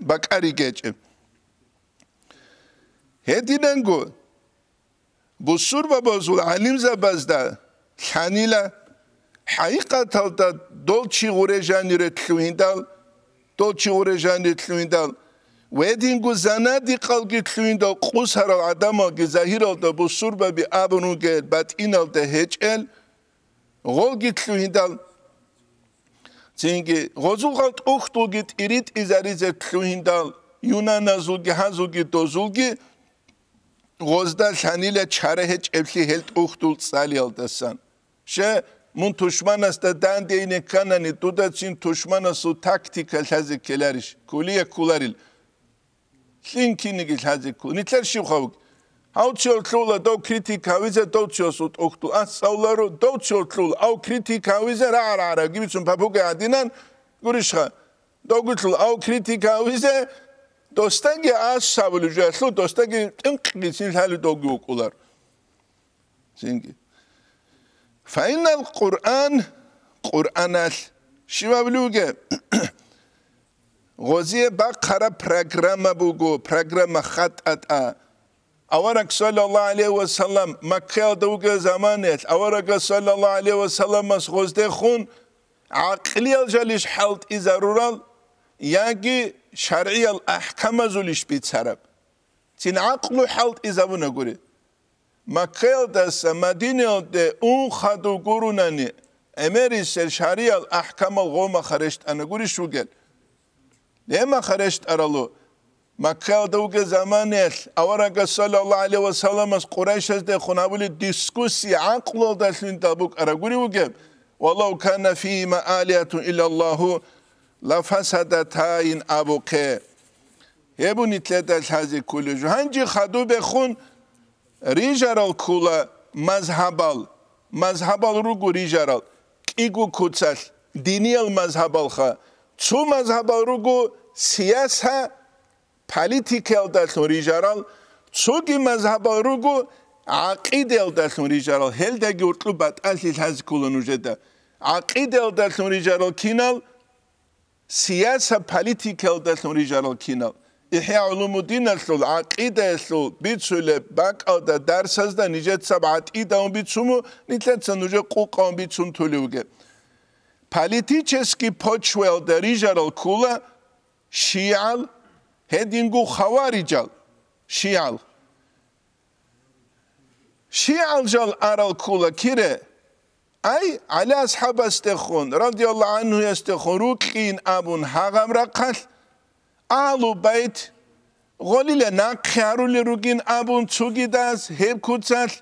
бакӀариги гьечӀеб. Гьединанго, бусурбабазул гӀалимзабазда лъанила, хӀакъикъаталда дол чи гъуре жанире лъугьиндал, дол чи гъуре жанире лъугьиндал, ва гьединго занадикъалги лъугьиндал, къусарал гӀадамалги загьиралда бусурбаби абун ругел батӀиналда гьечӀел, гъолги лъугьиндал, цинги гъозул гъал тӀухьдулги тӀиритӀизаризе лъугьиндал, юнаназулги гьазулги дозулги гъозда лъанила чара гьечӀеблъи гьел тӀухьдул цӀалиялдасан. Щай, мун тушманасда данде ине кканани, дудацин тушманасул тактика лъазе ккеларищ? Кколия кколарил. Лъин кинниги лъазе ккола. Нилъер щиб хъавуг? Гьав цо лъула дов критика гьавизе, дов цо сутӀухъдул ас цӀалуларо, дов цо лъула, ав критика гьавизе рагӀа-рагӀараги бицун папуги гӀадинан гурищха. Довги лъула, ав критика гьавизе, досдаги ас сабули жуялъул, досдаги тӀинкъгицин лъали довги вукӀулар. Цинги. Фаинал Къуръан, Къуръаналъ щивав луге? Гъозие бахъараб программа буго, программа хатӀатӀа. Авараг саллаллаху гӀалайхи ва саллам Маккаялда вугел заманаялъ, аварага саллаллаху гӀалайхи ва салламас гъоздехун гӀакълиял жалищ хӀалтӀизарурал яги шаргӀиял ахӀкамазулищ бицараб? Цин гӀакълу хӀалтӀизабунагури. Маккаялдаса Мадинаялде ун хадув гурунани, гӀемерисел шаргӀиял ахӀкамал гъомаха рещтӀана гурищ вугел? Гьемаха рещтӀаралу, Маккаялда вугел заманаялъ аварагас саллаллаху гӀалайхи ва салламас Къурайшаздехун гьабулеб дискуссия гӀакълуялдалъун дабукӀараб гури вугеб, «Валав кана фигьима алигьатун иллаллагьу лафасадатайин» абухъе. Гьеб нилъеда лъазе кколеб жо. Гьанже хадубехун рижарал ккола мазгьабал. Мазгьабал руго рижарал кӀиго куцалъ, диниял мазгьабалха. Цо мазгьабал руго сияса, политикаялдалъун рижарал, цоги мазгьабал руго гӀакъидаялдалъун рижарал. Гьелдаги гьоркьоб батӀалъи лъазе ккола нужеда. ГӀакъидаялдалъун рижарал кинал? Сияса-политикаялдалъун рижарал кинал. ИхӀя гӀулумуддиналъул гӀакъидаялъул бицулеб бакӀалда дарсазда нижеца гӀатӀидавун бицун, нилъеца нужер къукъавун бицун толев вугеб. Политический почваялда рижарал ккола шигӀал, гьединго хаварижал, шигӀал. ШигӀал жал арал ккола кире, ай, ГӀали асхӀабасдехун, радияллагьу гӀанхуясдехун рукьин абун гьагъаб рахъалъ, Агьлу Байт гъолила нахъе гьарулел ругин абун цогидас гьеб куцалъ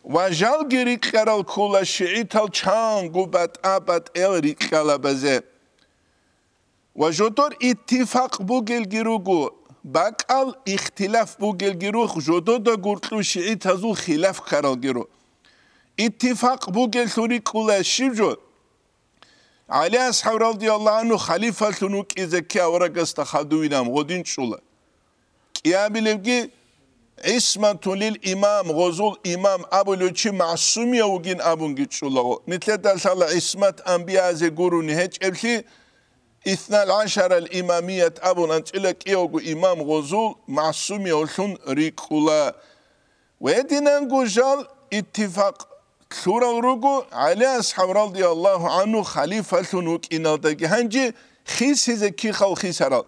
ва жалги рикьарал ккола шигӀитал чанго батӀа-батӀел рикьалабазе. Ва жодор иттифакъ бугелги руго, бакӀал ихтилаф бугелги рух, жодода гуркьу шигӀитазул хилаф ккаралги ру. Иттифакъ бугеллъун рикӀкӀула щиб жо? ГӀали асхӀаб радияллагьу гӀанху халифалъун вукӀизе кке аварагасда хадувинаб гъодин чӀула. КӀиабилебги, «ГӀисматун лил имам», гъозул имам абулев чи масумияв вугин абунги чӀулаго. Нилъеда лъала гӀисмат анбиязе гурони гьечӀеблъи, «Исна гӀашарал имамият» абун анцӀила кӀиявго имам гъозул масумиявлъун рикӀкӀула. Гьединанго жал иттифакъ лъурал руго ГӀали асхӀаб радияллагьу гӀанху халифалъун вукӀиналдаги гьанже хисизе кихал хисарал.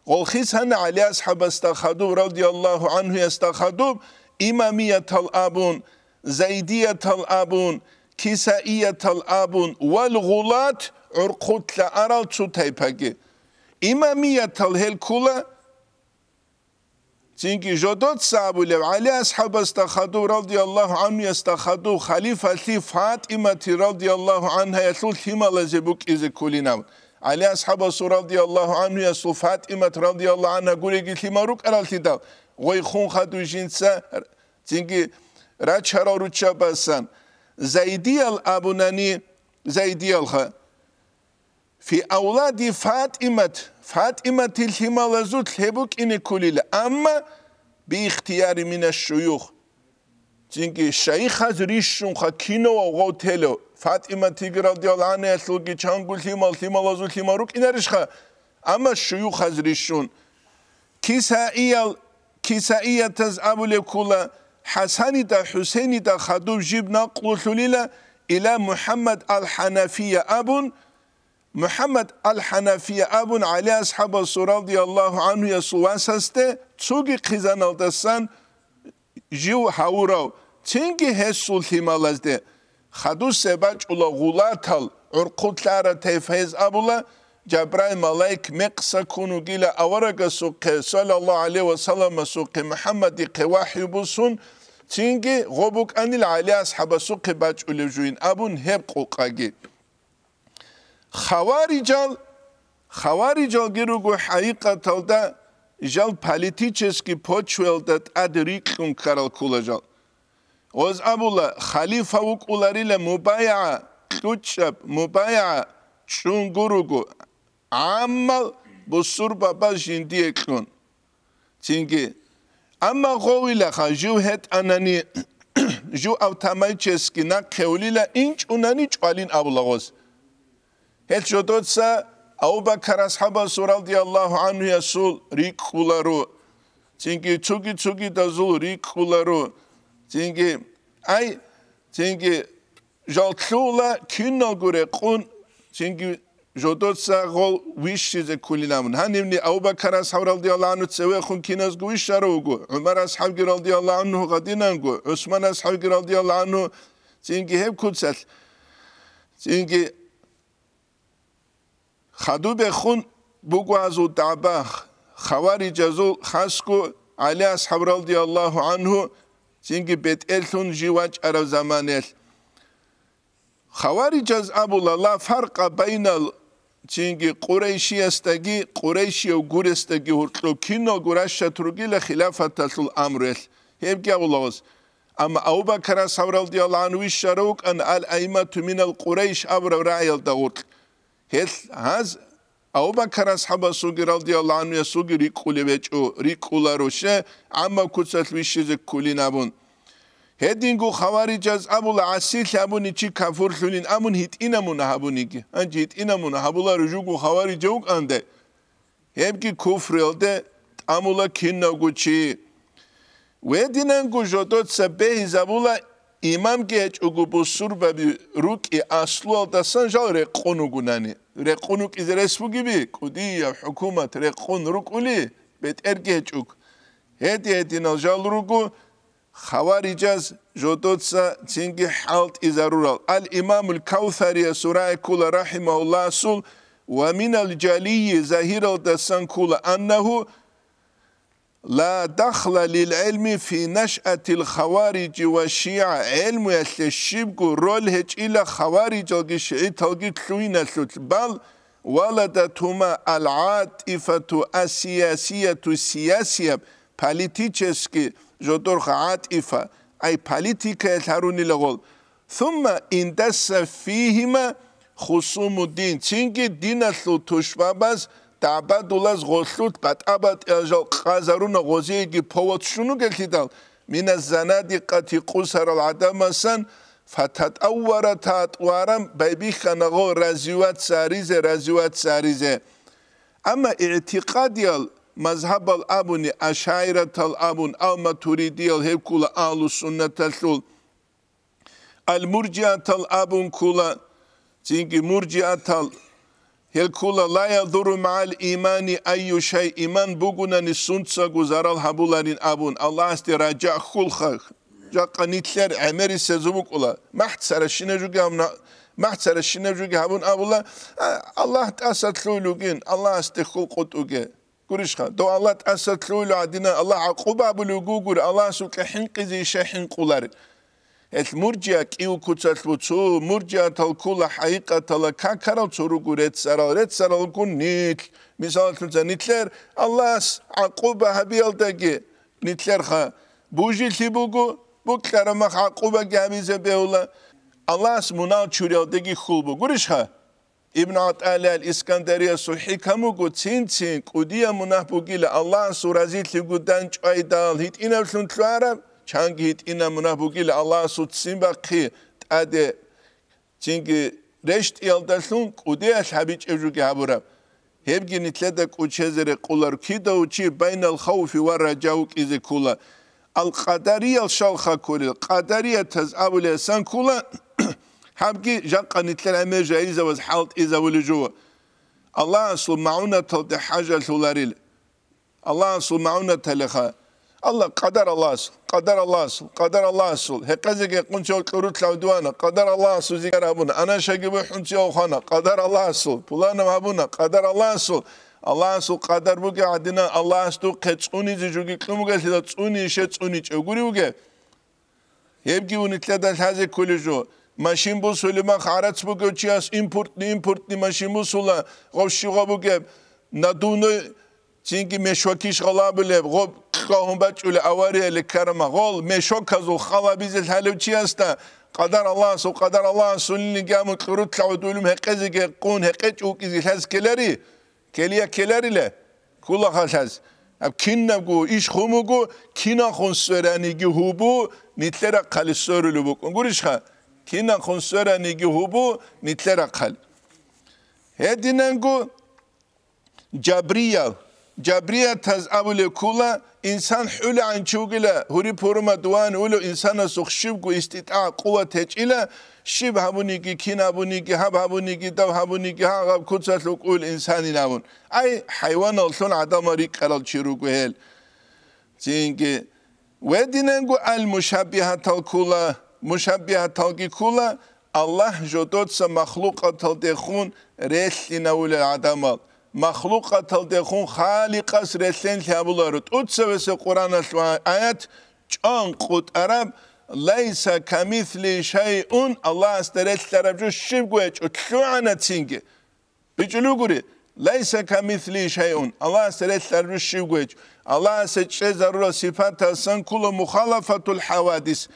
Гъол хисана ГӀали асхӀабасда хадуб радияллагьу гӀанхуясда хадуб имамиятал абун, Зайдиятал абун, Кисаиятал абун, вал гъулат, гӀурхъулъа арал цо тайпаги. Имамиятал гьел ккула, цинги жодоца абулеб, ГӀали асхӀабасда хадуб, радияллагьу гӀанхуясда хадуб, халифалъи ФатӀимати, радияллагьу гӀанхаялъул лъималазе букӀизе кколин абун. ГӀали асхӀабасул, радияллагьу гӀанхуясул, ФатӀимат, радияллагьу гӀанхӀа гуреги лъимал рукӀараллъидал, гъой хун хадуй жинца, цинги рачарал руччабасан, Зайдиял абунани, Зайдиялха, фи авлади ФатӀимат, ФатӀиматил лъималазулъ гьеб букӀине кколила, амма биихтияри мина шуюх. Цинги шайихаз рищунха кинав гъов телев, ФатӀиматиги, радияллагьу гӀанхаялъулги, чанго лъимал, лъималазул лъимал рукӀинарищха, амма шуюхаз рищун. Кисаиял, кисаиятаз абулеб ккула, ХӀасанида, ХӀусейнида хадуб жиб накълулъулила, ила МухӀаммад ал-ХӀанафия абун, МухӀаммад ал-ХӀанафия абун, ГӀали асхӀабасул, радияллагьу гӀанхуясул васасде цоги хъизаналдасан жив гьавурав, цинги гьесул лъималазде. Хадусе бачӀула гъулатал, гӀурхъулъара тайфа гьез абула, Жабраил малаик мекъса ккун вугила аварагасухъе, саллаллагьу гӀалайгьи ва салламасухъе, МухӀаммадихъе вахӀю бусун, цинги гъо букӀанил ГӀали асхӀабасухъе бачӀулев жуин абун гьеб къукъаги. Хаварижал, хаварижалги руго хӀакъикъаталда жал политический почваялда тӀад рикьун ккарал ккула жал. Гъоз абула, халифа вукӀуларила мубайгӀа, кьучӀаб мубайгӀа чӀун гуруго, гӀаммал бусурбабаз жиндие кьун. Цинги, амма гъовилаха жив гьетӀанани, жив автоматически нахъе улила, инчӀунани чӀвалин абула гъоз. Гьел жодоца Абу-Бакар асхӀабасул, радияллагьу гӀанхуясул, рикӀкӀуларо, цинги цуги-цугидазул рикӀкӀуларо, цинги, ай, цинги жал лъугьула киналго рекъун, цинги жодоца гъол вищизе ккулин абун. Гьанивни Абу-Бакар асхӀаб, радияллагьу гӀанху, цевехун киназго вищарав вуго, ГӀумар асхӀабги, радияллагьу гӀанху, гъадинанго, ГӀусман асхӀабги, радияллагьу гӀанху, цинги гьеб куцалъ, цинги хадубехун буго гьазул дагӀба, хаварижазул, хасго ГӀали асхӀаб, радияллагьу гӀанху, цинги бетӀерлъун жив вачӀараб заманаялъ. Хаварижаз абула, ла фаркъа байнал, цинги къурайшиясдаги, къурайшияв гуресдаги гьоркьоб киналго ращад ругила хилафаталъул амруялъ. Гьебги абула гъоз. Амма Абу-Бакар асхӀаб, радияллагьу гӀанху, вищарав вукӀана ал-аимату минал Къурайш абураб рагӀиялда гъоркь. Гьелъ гьаз Абу-Бакар асхӀабасулги, радияллагьу гӀанхуясулги, рикӀкӀулев гьечӀо, рикӀкӀуларо, ще, гӀаммаб куцалъ вищизе ккулин абун. Гьединго хаварижаз абула, гӀасилъи абуни чи кафурлъулин абун гьитӀина мун гьабуниги. Гьанже гьитӀина мун гьабуларо жуго хаварижав вукӀанде. Гьебги куфруялде тӀамула кинавго чи. Гьединанго жодоца бегьизабула, имамги гьечӀого бусурбаби рукӀи аслуялдасан жал рекъон вугунани. Рекъон вукӀизе рес бугеби, кӀудияб хӀукумат рекъон рукӀули, бетӀерги гьечӀого. Гьеди-гьединал жал руго, хаварижаз жодоца цинги хӀалтӀизарурал. Ал-Имамул Кавсариясул рагӀи ккола, рахӀимагьуллагь, асул, ва минал жалийи, загьиралдасан ккола, аннагьу ла дахла лил гӀилми фи нашъатил хаварижи ва шиа, гӀелмуялъе щибго роль гьечӀила хаварижалги шигӀиталги лъугьиналъулъ, бал валадатгьума ал-гӀатӀифату ас-сиясияту, сиясияб, политический, жодорха гӀатӀифа, ай политикаялъ гьарунила гъол. Сумма индасса фигьима хусумуддин, цинги диналъул тушбабаз дагӀбадулаз гъолъулъ батӀа-батӀиял жал къазаруна, гъозиеги повод щун вугелъидал, мина занадикъати, къусарал гӀадамасан, фататӀаввара татӀваран, байбихьана гъол развиваться гьаризе, развиваться гьаризе. Амма игӀтикъадиял мазгьабал абуни, ашаиратал абун, ал-матуридиял, гьеб ккула агьлу-суннаталъул, ал-муржиатал абун ккула, цинги муржиатал, гьел ккула, ла ядурру магӀал имани айю шай, иман бугунани сунцаго зарал гьабуларин абун, Аллагьасде ражаъ хьулха. Жакъа нилъер гӀемерисезу букӀула. МахӀ царащинаб жуги гьабуна-, махӀ царащинаб жуги гьабун абула: «А, Аллагь тӀаса лъугьулев вугин, Аллагьасде хьул къотӀуге». Гурищха, дов Аллагь тӀаса лъугьулев гӀадина, Аллагь гӀакъуба абулев гугур, Аллагьасукьа хӀинкъизе иша хӀинкъулар. Гьелъ муржиа кӀиго куцалъ буцу, муржиатал ккула хӀакъикъатала какарал цо руго реццарал, реццаралгун нилъ. Мисалалъуца, нилъер Аллагьас гӀакъуба гьабиялдаги нилъерха бужилъи буго, букьараб мах гӀакъубаги гьабизе бегьула. Аллагьас мунагь чуриялдаги хьул буго. Гурищха? Ибн ГӀатӀаиллагь ал-Искандариясул хӀикам буго, цин-цин кӀудияб мунагь бугила Аллагьасул разилъи гудан чӀвайдал гьитӀинаблъун лъугьараб, чанги гьитӀинаб мунагь бугила Аллагьасул ццин бахъи тӀаде цинги рещтӀиялдалъун кӀудиялъ гьабичӀеб жуги гьабураб. Гьебги нилъеда кӀочезе рекъолар, кидав чи байнал хавфи ва ража вукӀизе ккола. Ал-Къадариял щалха кколел, къадариятаз абулесан ккола, гьабги жакъа нилъер гӀемер жайизабаз хӀалтӀизабулеб жо. Аллагьасул магӀунаталде хӀажалъуларил. Аллагьасул магӀунаталиха. Аллагь, къадар Аллагьасул, къадар Аллагьасул, къадар Аллагьасул. Гьекъезеги гьекъунчияв кьурулъав дивана, къадар Аллагьасул зикар гьабуна, анашаги бухӀунчияв хвана, къадар Аллагьасул, пуланав гьабуна, къадар Аллагьасул. Аллагьасул къадар бугеб гӀадина, Аллагьас духъе цӀунизе жуги кьун бугелъила, цӀуни ише цӀуничӀев гури вугеб? Гьебги унитӀлъадал лъазе кколеб жо. Машин бусулеб мах гӀарац бугев чияс импортный, импортный машин бусула, гъов щугъа бугеб, надувной, цинги мешокиш гъалабулеб, гъоб кьагьун бачӀулеб аварияле ккарама. Гъол мешоказул халабизе лъалев чиясда къадар Аллагьасул, къадар Аллагьасуллин гьамун кьурулъа гӀудулум гьекъезеги гьекъун, гьекъечӀ вукӀизе лъаз ккелари? Ккелия ккеларила, ккула халлъаз. Аб кинабго иш хумуго, кинахун свераниги гьубу, нилъерахъали сверулеб букӀун. Гурищха, кинахун свераниги гьубу, нилъерахъали. Гьединанго жабриял, жабриятаз абулеб ккула, инсан хӀулегӀан чи вугила, гьури-пурумад ван вугев инсанасухъ щибго иститӀа, къуват гьечӀила, щиб гьабуниги, кин гьабуниги, гьаб гьабуниги, дав гьабуниги, гьагъаб куцалъ вукӀуйил инсанин абун. Ай, хӀайваналлъун гӀадамал рикӀкӀарал чи руго гьел. Цинги, гьединанго ал-мушаббигьатал ккула, мушаббигьаталги ккула, Аллагь жодоца махлукъаталдехун релълъинавулел гӀадамал, махлукъаталдехун Халикъас релълъенлъи гьабуларо. ТӀуцавесеб Къуръаналъ ва аят чӀван къутӀараб: «Лайса камисли шайъун», Аллагьасда релълъараб жо щибго гьечӀо, лъугӀана цинги. БичӀулев гури: «Лайса камисли шайъун», Аллагьасда релълъараб жо щибго гьечӀо. Аллагьасе чӀезарурал сипатасан ккула мухалафатул хӀавадис,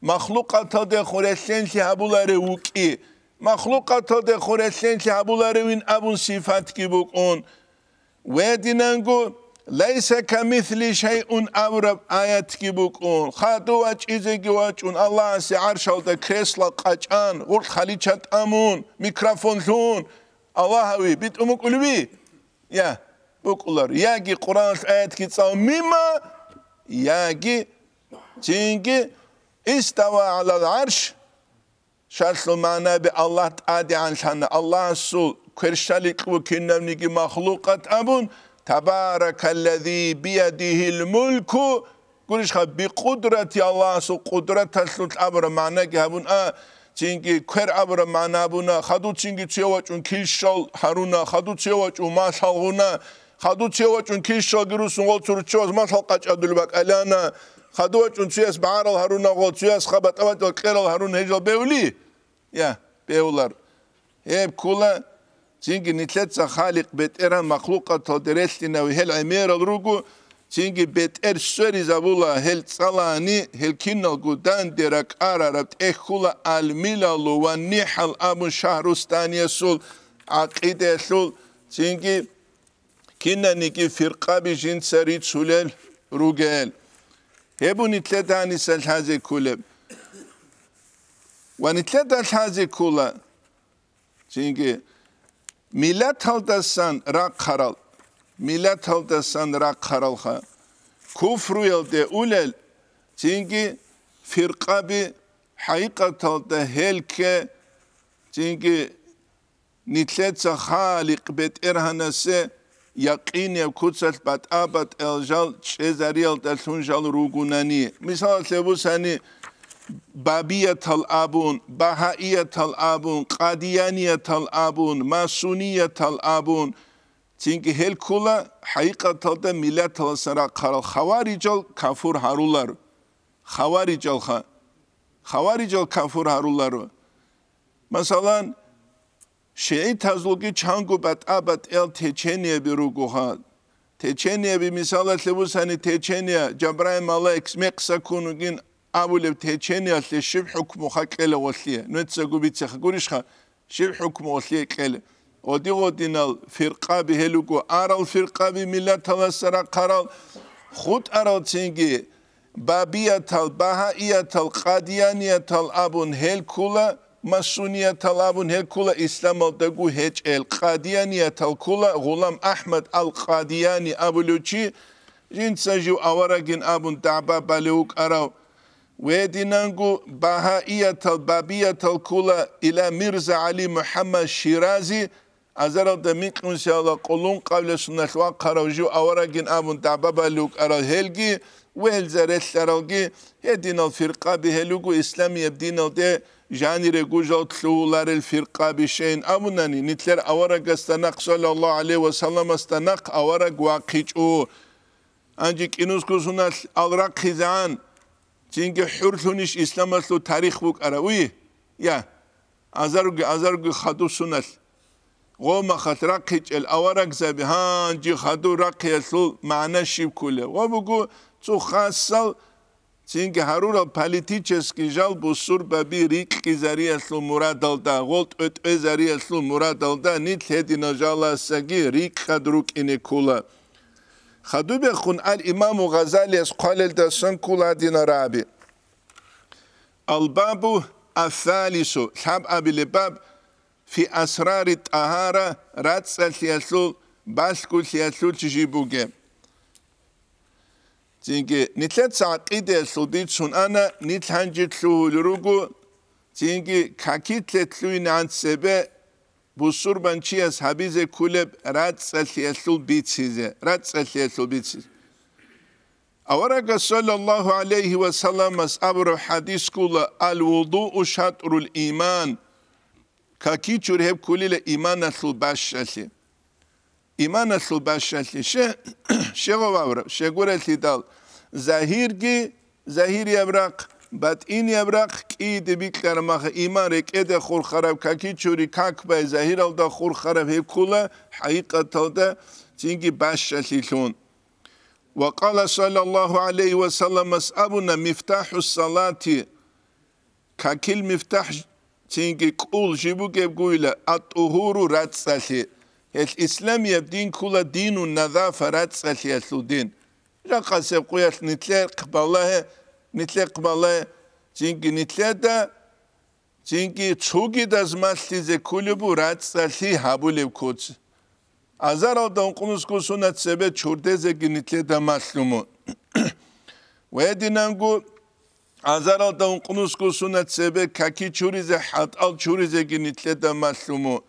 махлукъаталдехун релълъенлъи гьабуларев вукӀи, махлукъаталдехун релълъенлъи гьабуларевин абун сипатги букӀун. Гьединанго «Лайса камисли шайъун» абураб аятги букӀун. Хадув вачӀизеги вачӀун, Аллагьасе гӀаршалда кресла къачӀан, гъуркь халича тӀамун, микрофон лъун, Аллагьави битӀун букӀулеби? Я, букӀулар. Яги Къуръаналъ аятги цӀал мима, яги цинги «Истава гӀалал гӀарш», шархӀлъул магӀнаби: Аллагь тӀадегӀанлъана, Аллагьасул кверщаликь вукӀинавниги махлукъат абун, «Табаракаллази биядихил мулку», гурищха, бикъудрати Аллагьасул къудраталъулъ абураб магӀнаги гьабун а, цинги квер абураб магӀна гьабуна, хадуцинги цевачӀун килщал гьаруна, хадуцевачӀун малъал гъуна, хадуцевачӀун килщалги русун гъол цо руччабаз малъал къачӀадулеб бакӀалана, хадувачӀун цуяс багӀарал гьаруна гъол, цуяс хабатӀа-батӀал кьерал гьарун гьежал бевли? Я, бевлар. Гьеб ккула, цинги нилъеца Халикъ БетӀергьан махлукъаталде релълъинав гьел гӀемерал руго, цинги бетӀер сверизабула гьел цӀалани, гьел киналго данде ракӀарараб тӀехь ккула Ал-Милалу ва НихӀал абун Шагьрустаниясул гӀакъидаялъул, цинги кинаниги фиркъаби жинца рицулел ругел. Гьеб нилъеда гьаниса лъазе кколеб. Ва нилъеда лъазе ккола, цинги миллаталдасан рахъарал, миллаталдасан рахъаралха, куфруялде улел, цинги фиркъаби хӀакъикъаталда гьел кке, цинги нилъеца Халикъ БетӀергьанасе якъинияв куцалъ батӀа-батӀиял жал чӀезариялдалъун жал ругунани. Мисалалъе бусани, бабиятал абун, багьаиятал абун, къадияниятал абун, масуниятал абун, цинги гьел ккула хӀакъикъаталда миллаталасан рахъарал хаварижал кафур гьаруларо. Хаварижалха. Хаварижал кафур гьаруларо. Масалан, шигӀитазулги чанго батӀа-батӀиял течениеби ругоха. Течениеби, мисалалъе бусани, течение Жабраил малаик мекъса ккун вугин абулеб течениялъе щиб хӀукмуха кьела гъолъие? Нужецаго бицеха гурищха, щиб хӀукму гъолъие кьела? Гъоди-гъодинал фиркъаби гьел руго, арал фиркъаби миллаталаса рахъарал, хутӀарал цинги бабиятал, багьаиятал, къадияниятал абун гьел ккула, масуниятал абун гьел ккула, исламалдаго гьечӀел къадияниятал ккула, Гъулам АхӀмад ал-Къадияни абулев чи, жинца жив аварагин абун дагӀба балев вукӀарав. Гьединанго багьаиятал, бабиятал ккула ила Мирза ГӀали МухӀаммад Ширази, азаралда микьунсиялда къуллункъабилеб соналъ вахъарав жив аварагин абун дагӀба балев вукӀарал гьелги ва гьел зарелълъаралги, гьединал фиркъаби гьел руго исламияб диналде жанире гужал лъугьуларел фиркъаби, щайин абунани, нилъер аварагасда нахъ, саллаллагьу гӀалайгьи ва салламасда нахъ авараг вахъичӀо. Гьанже кӀинусго соналъ ал рахъизегӀан, цинги хӀурлъунищ исламалъул тарих букӀараб? Уй, я, азарги, азарги хадуб соналъ. Гъомахалъ рахъичӀел аварагзаби гьанже хадуб рахъиялъул магӀна щиб кколеб? Гъо буго цо хасал, цинги гьарурал политический жал бусурбаби рикьизариялъул мурадалда, гъол тӀветӀвезариялъул мурадалда нилъ гьединал жаласаги рикьад рукӀине ккола. Хадубехун ал-Имаму Гъазалияс хъвалелдасан ккола гьадинал рагӀаби. Албабу ас-салису, лъабабилеб баб, фи асрари тӀагьара, рацӀцӀалъиялъул балъголъиялъул жиб бугеб. Цинги нилъеца гӀакъидаялъул бицун ана, нилъ гьанже лъугьулел руго, цинги какилъе лъугьинегӀан цебе бусурбанчияс гьабизе кколеб рацӀцӀалъиялъул бицизе, рацӀцӀалъиялъул бицизе. Аварагас, саллаллагьу гӀалайгьи ва салламас, абураб хӀадис ккола: «Ал-вудуу шатрул иман», какичури гьеб кколила иманалъул бащалъи. Иманалъул бащалъи. Ще-, щегъов авраб, щегурелъидал, загьирги, загьирияб рахъ, батӀинияб рахъ кӀийиде бикьараб маха, иман рекӀеде хурхараб, какичури какбай загьиралда хурхараб гьеб ккула хӀакъикъаталда цинги бащалъилъун. Ва къала саллаллагьу гӀалайгьи ва салламас абуна: «Мифтахьу салати», какил мифтахь, цинги кӀул жиб бугебгойила, ат-тухуру, рацӀцӀалъи. Гьелъ исламияб дин ккула дину назафа, рацӀцӀалъиялъул дин. Жакъасеб къуялъ нилъехъ балагье, нилъехъ балагье, цинги нилъеда Цинги цогидаз малъизе кколеб бу рацӀцӀалъи гьабулеб куц. Азаралда ункънусго сунат цебе чурдезеги нилъеда малъуму. Ва гьединанго азаралда ункънусго сунат цебе каки чуризе, хӀатӀал чуризеги нилъеда малъуму.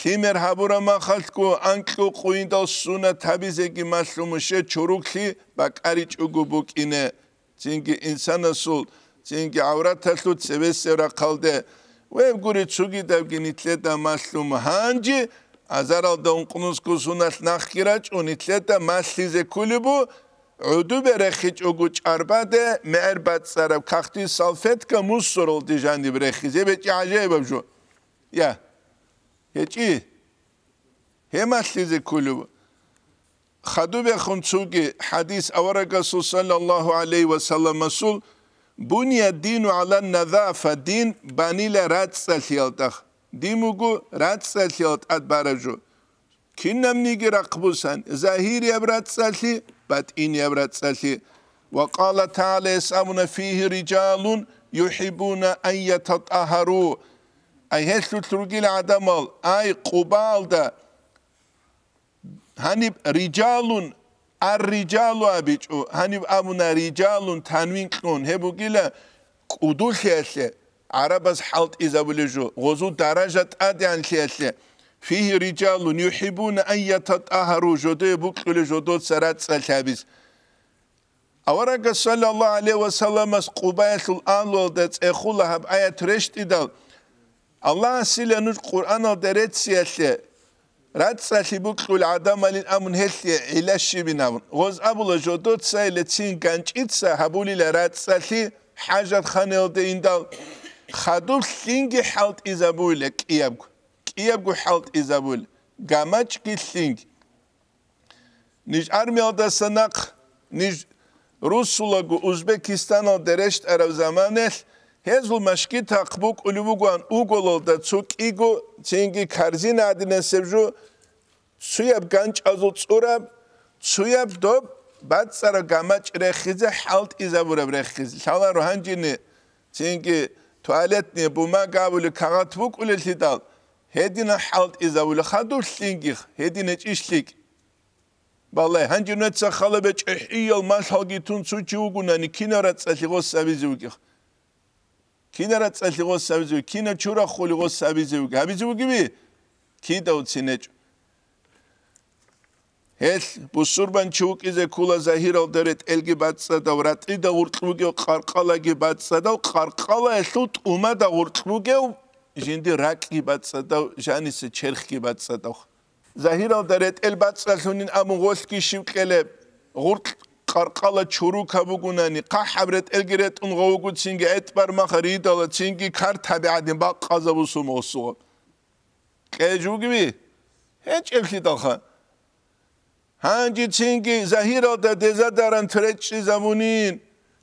Лъимер гьабураб махалъго анкьго къуйдал сунат гьабизеги малъуму, ще чуруклъи бакӀаричӀого букӀине. Цинги инсанасул, цинги гӀавраталъул цебесеб рахъалде, веб гури цугидабги нилъеда малъуму. Гьанже азаралда ункънусго суналъ нахъги рачӀун нилъеда малъизе кколеб бу, гӀудубе рехичӀого чӀарбаде мегӀер бацӀцӀараб кагъти салфетка мусоралде жаниб рехизе. БечӀи гӀажаибаб жо. Я. ГьечӀи. Гьеб малъизе кколеб бу. Хадубехун цоги хӀадис аварагасул саллаллагьу гӀалайгьи ва салламасул: «Буния дину гӀала назафа», дин банила рацӀцӀалъиялда. Дин буго рацӀцӀалъиялда тӀад бараб жо. Кинабниги рахъ бусан, загьирияб рацӀцӀалъи, батӀинияб рацӀцӀалъи. Ва къала тагӀала, ясамуна: «Фигьи рижалун юхӀиббуна ан ятатӀагьару». Ай, гьелъулъ ругел гӀадамал, ай, Къубаалда, гьаниб рижалун, ар-рижалу абичӀо, гьаниб абуна рижалун танвин кьун, гьеб бугила кӀудулъиялъе, гӀарабаз хӀалтӀизабулеб жо, гъозул даража тӀадегӀанлъиялъе, фигьи рижалун юхӀиббуна ан ятатӀагьару, жодое букьулеб жодоца рацӀцӀалъи гьабиз. Аварагас саллаллагьу гӀалайгьи ва салламас Къубаялъул агьлуялда цӀехула гьаб аят рещтӀидал, Аллагьасила нуж Къуръаналда рецциялъе, рацӀцӀалъи букьул гӀадамалин абун гьелъие гӀилла щибин абун. Гъоз абула жодоцайилацин ганчӀица гьабулила рацӀцӀалъи хӀажатханаялда индал, хадуб лъинги хӀалтӀизабуйла кӀиябго, кӀиябго хӀалтӀизабуйла, гамачӀги лъинги. Ниж армиялдаса нахъ, ниж русулаго Узбекистаналда рещтӀараб заманалъ, гьезул машгитахъ букӀулеб бугоан уголалда цо кӀиго, цинги корзина гӀадинасеб жо, цуяб ганчӀазул цӀураб, цуяб доб бацӀцӀараб гамачӀ рехизе, хӀалтӀизабураб рехизе. Лъаларо гьанжеги, цинги туалетная бумага абулеб кагъат букӀулелъидал, гьедина хӀалтӀизабула хадуб лъингих, гьедин гьечӀищ лъикӀ. Балай, гьанже нуца халабе чӀехӀиял малъалги тун цо чи вугунани, кинаб рацӀцӀалъи гъос абизе вугев? Кинаб рацӀцӀалъи гъос абизе вугев? Кинаб чурахъули гъос абизе вугев? Абизе вугеви? Кидавцин гьечӀо. Гьелъ бусурбан чи вукӀизе ккола загьиралда ретӀелги бацӀцӀадав, ратӀида гъуркь бугев къаркъалаги бацӀцӀадав, къаркъалаялъул тӀумада гъуркь бугев, жинди ракӀги бацӀцӀадав, жаниса черхги бацӀцӀадав. Загьиралда ретӀел бацӀцӀалъунин абун гъолъги щив кьелеб, гъуркь къаркъала чурукаб бугунани, хъахӀаб ретӀелги ретӀун гъовгуцинги гӀетӀбармаха ридалацинги картаби гӀадин бакъазабусун гъосугъаб. Кьеж вугеви? ГьечӀеблъидалха. Гьанжецинги загьиралда дезадарант речӀчӀизабунин,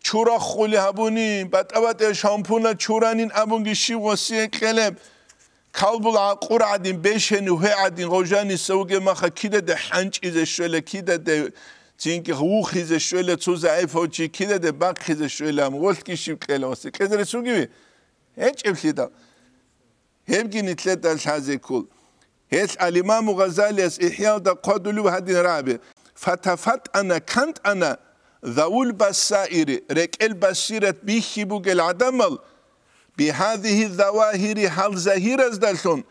чурахъули гьабунин, батӀа-батӀиял шампуна чуранин абунги щив гъосие кьелеб? Калбул гӀакъур гӀадин, бешени гьве гӀадин гъов жаниса вугеб маха кидаде хӀанчӀизе щвела, кидаде цинги вухизе щвела, цо загӀипав чи кидаде бахъизе щвела, гъолъги щив кьела гъосие? Кьезе рес вугеви? ГьечӀеблъидал. Гьебги нилъеда лъазе ккол. Гьелъ ал-Имаму Гъазалияс ИхӀялда хъвадулев гьадин рагӀаби: «ФатафатӀана кантӀана завул басаири», рекӀел басират бихьи бугел гӀадамал, «бигьадигьи завагьири», гьал загьираздалъун,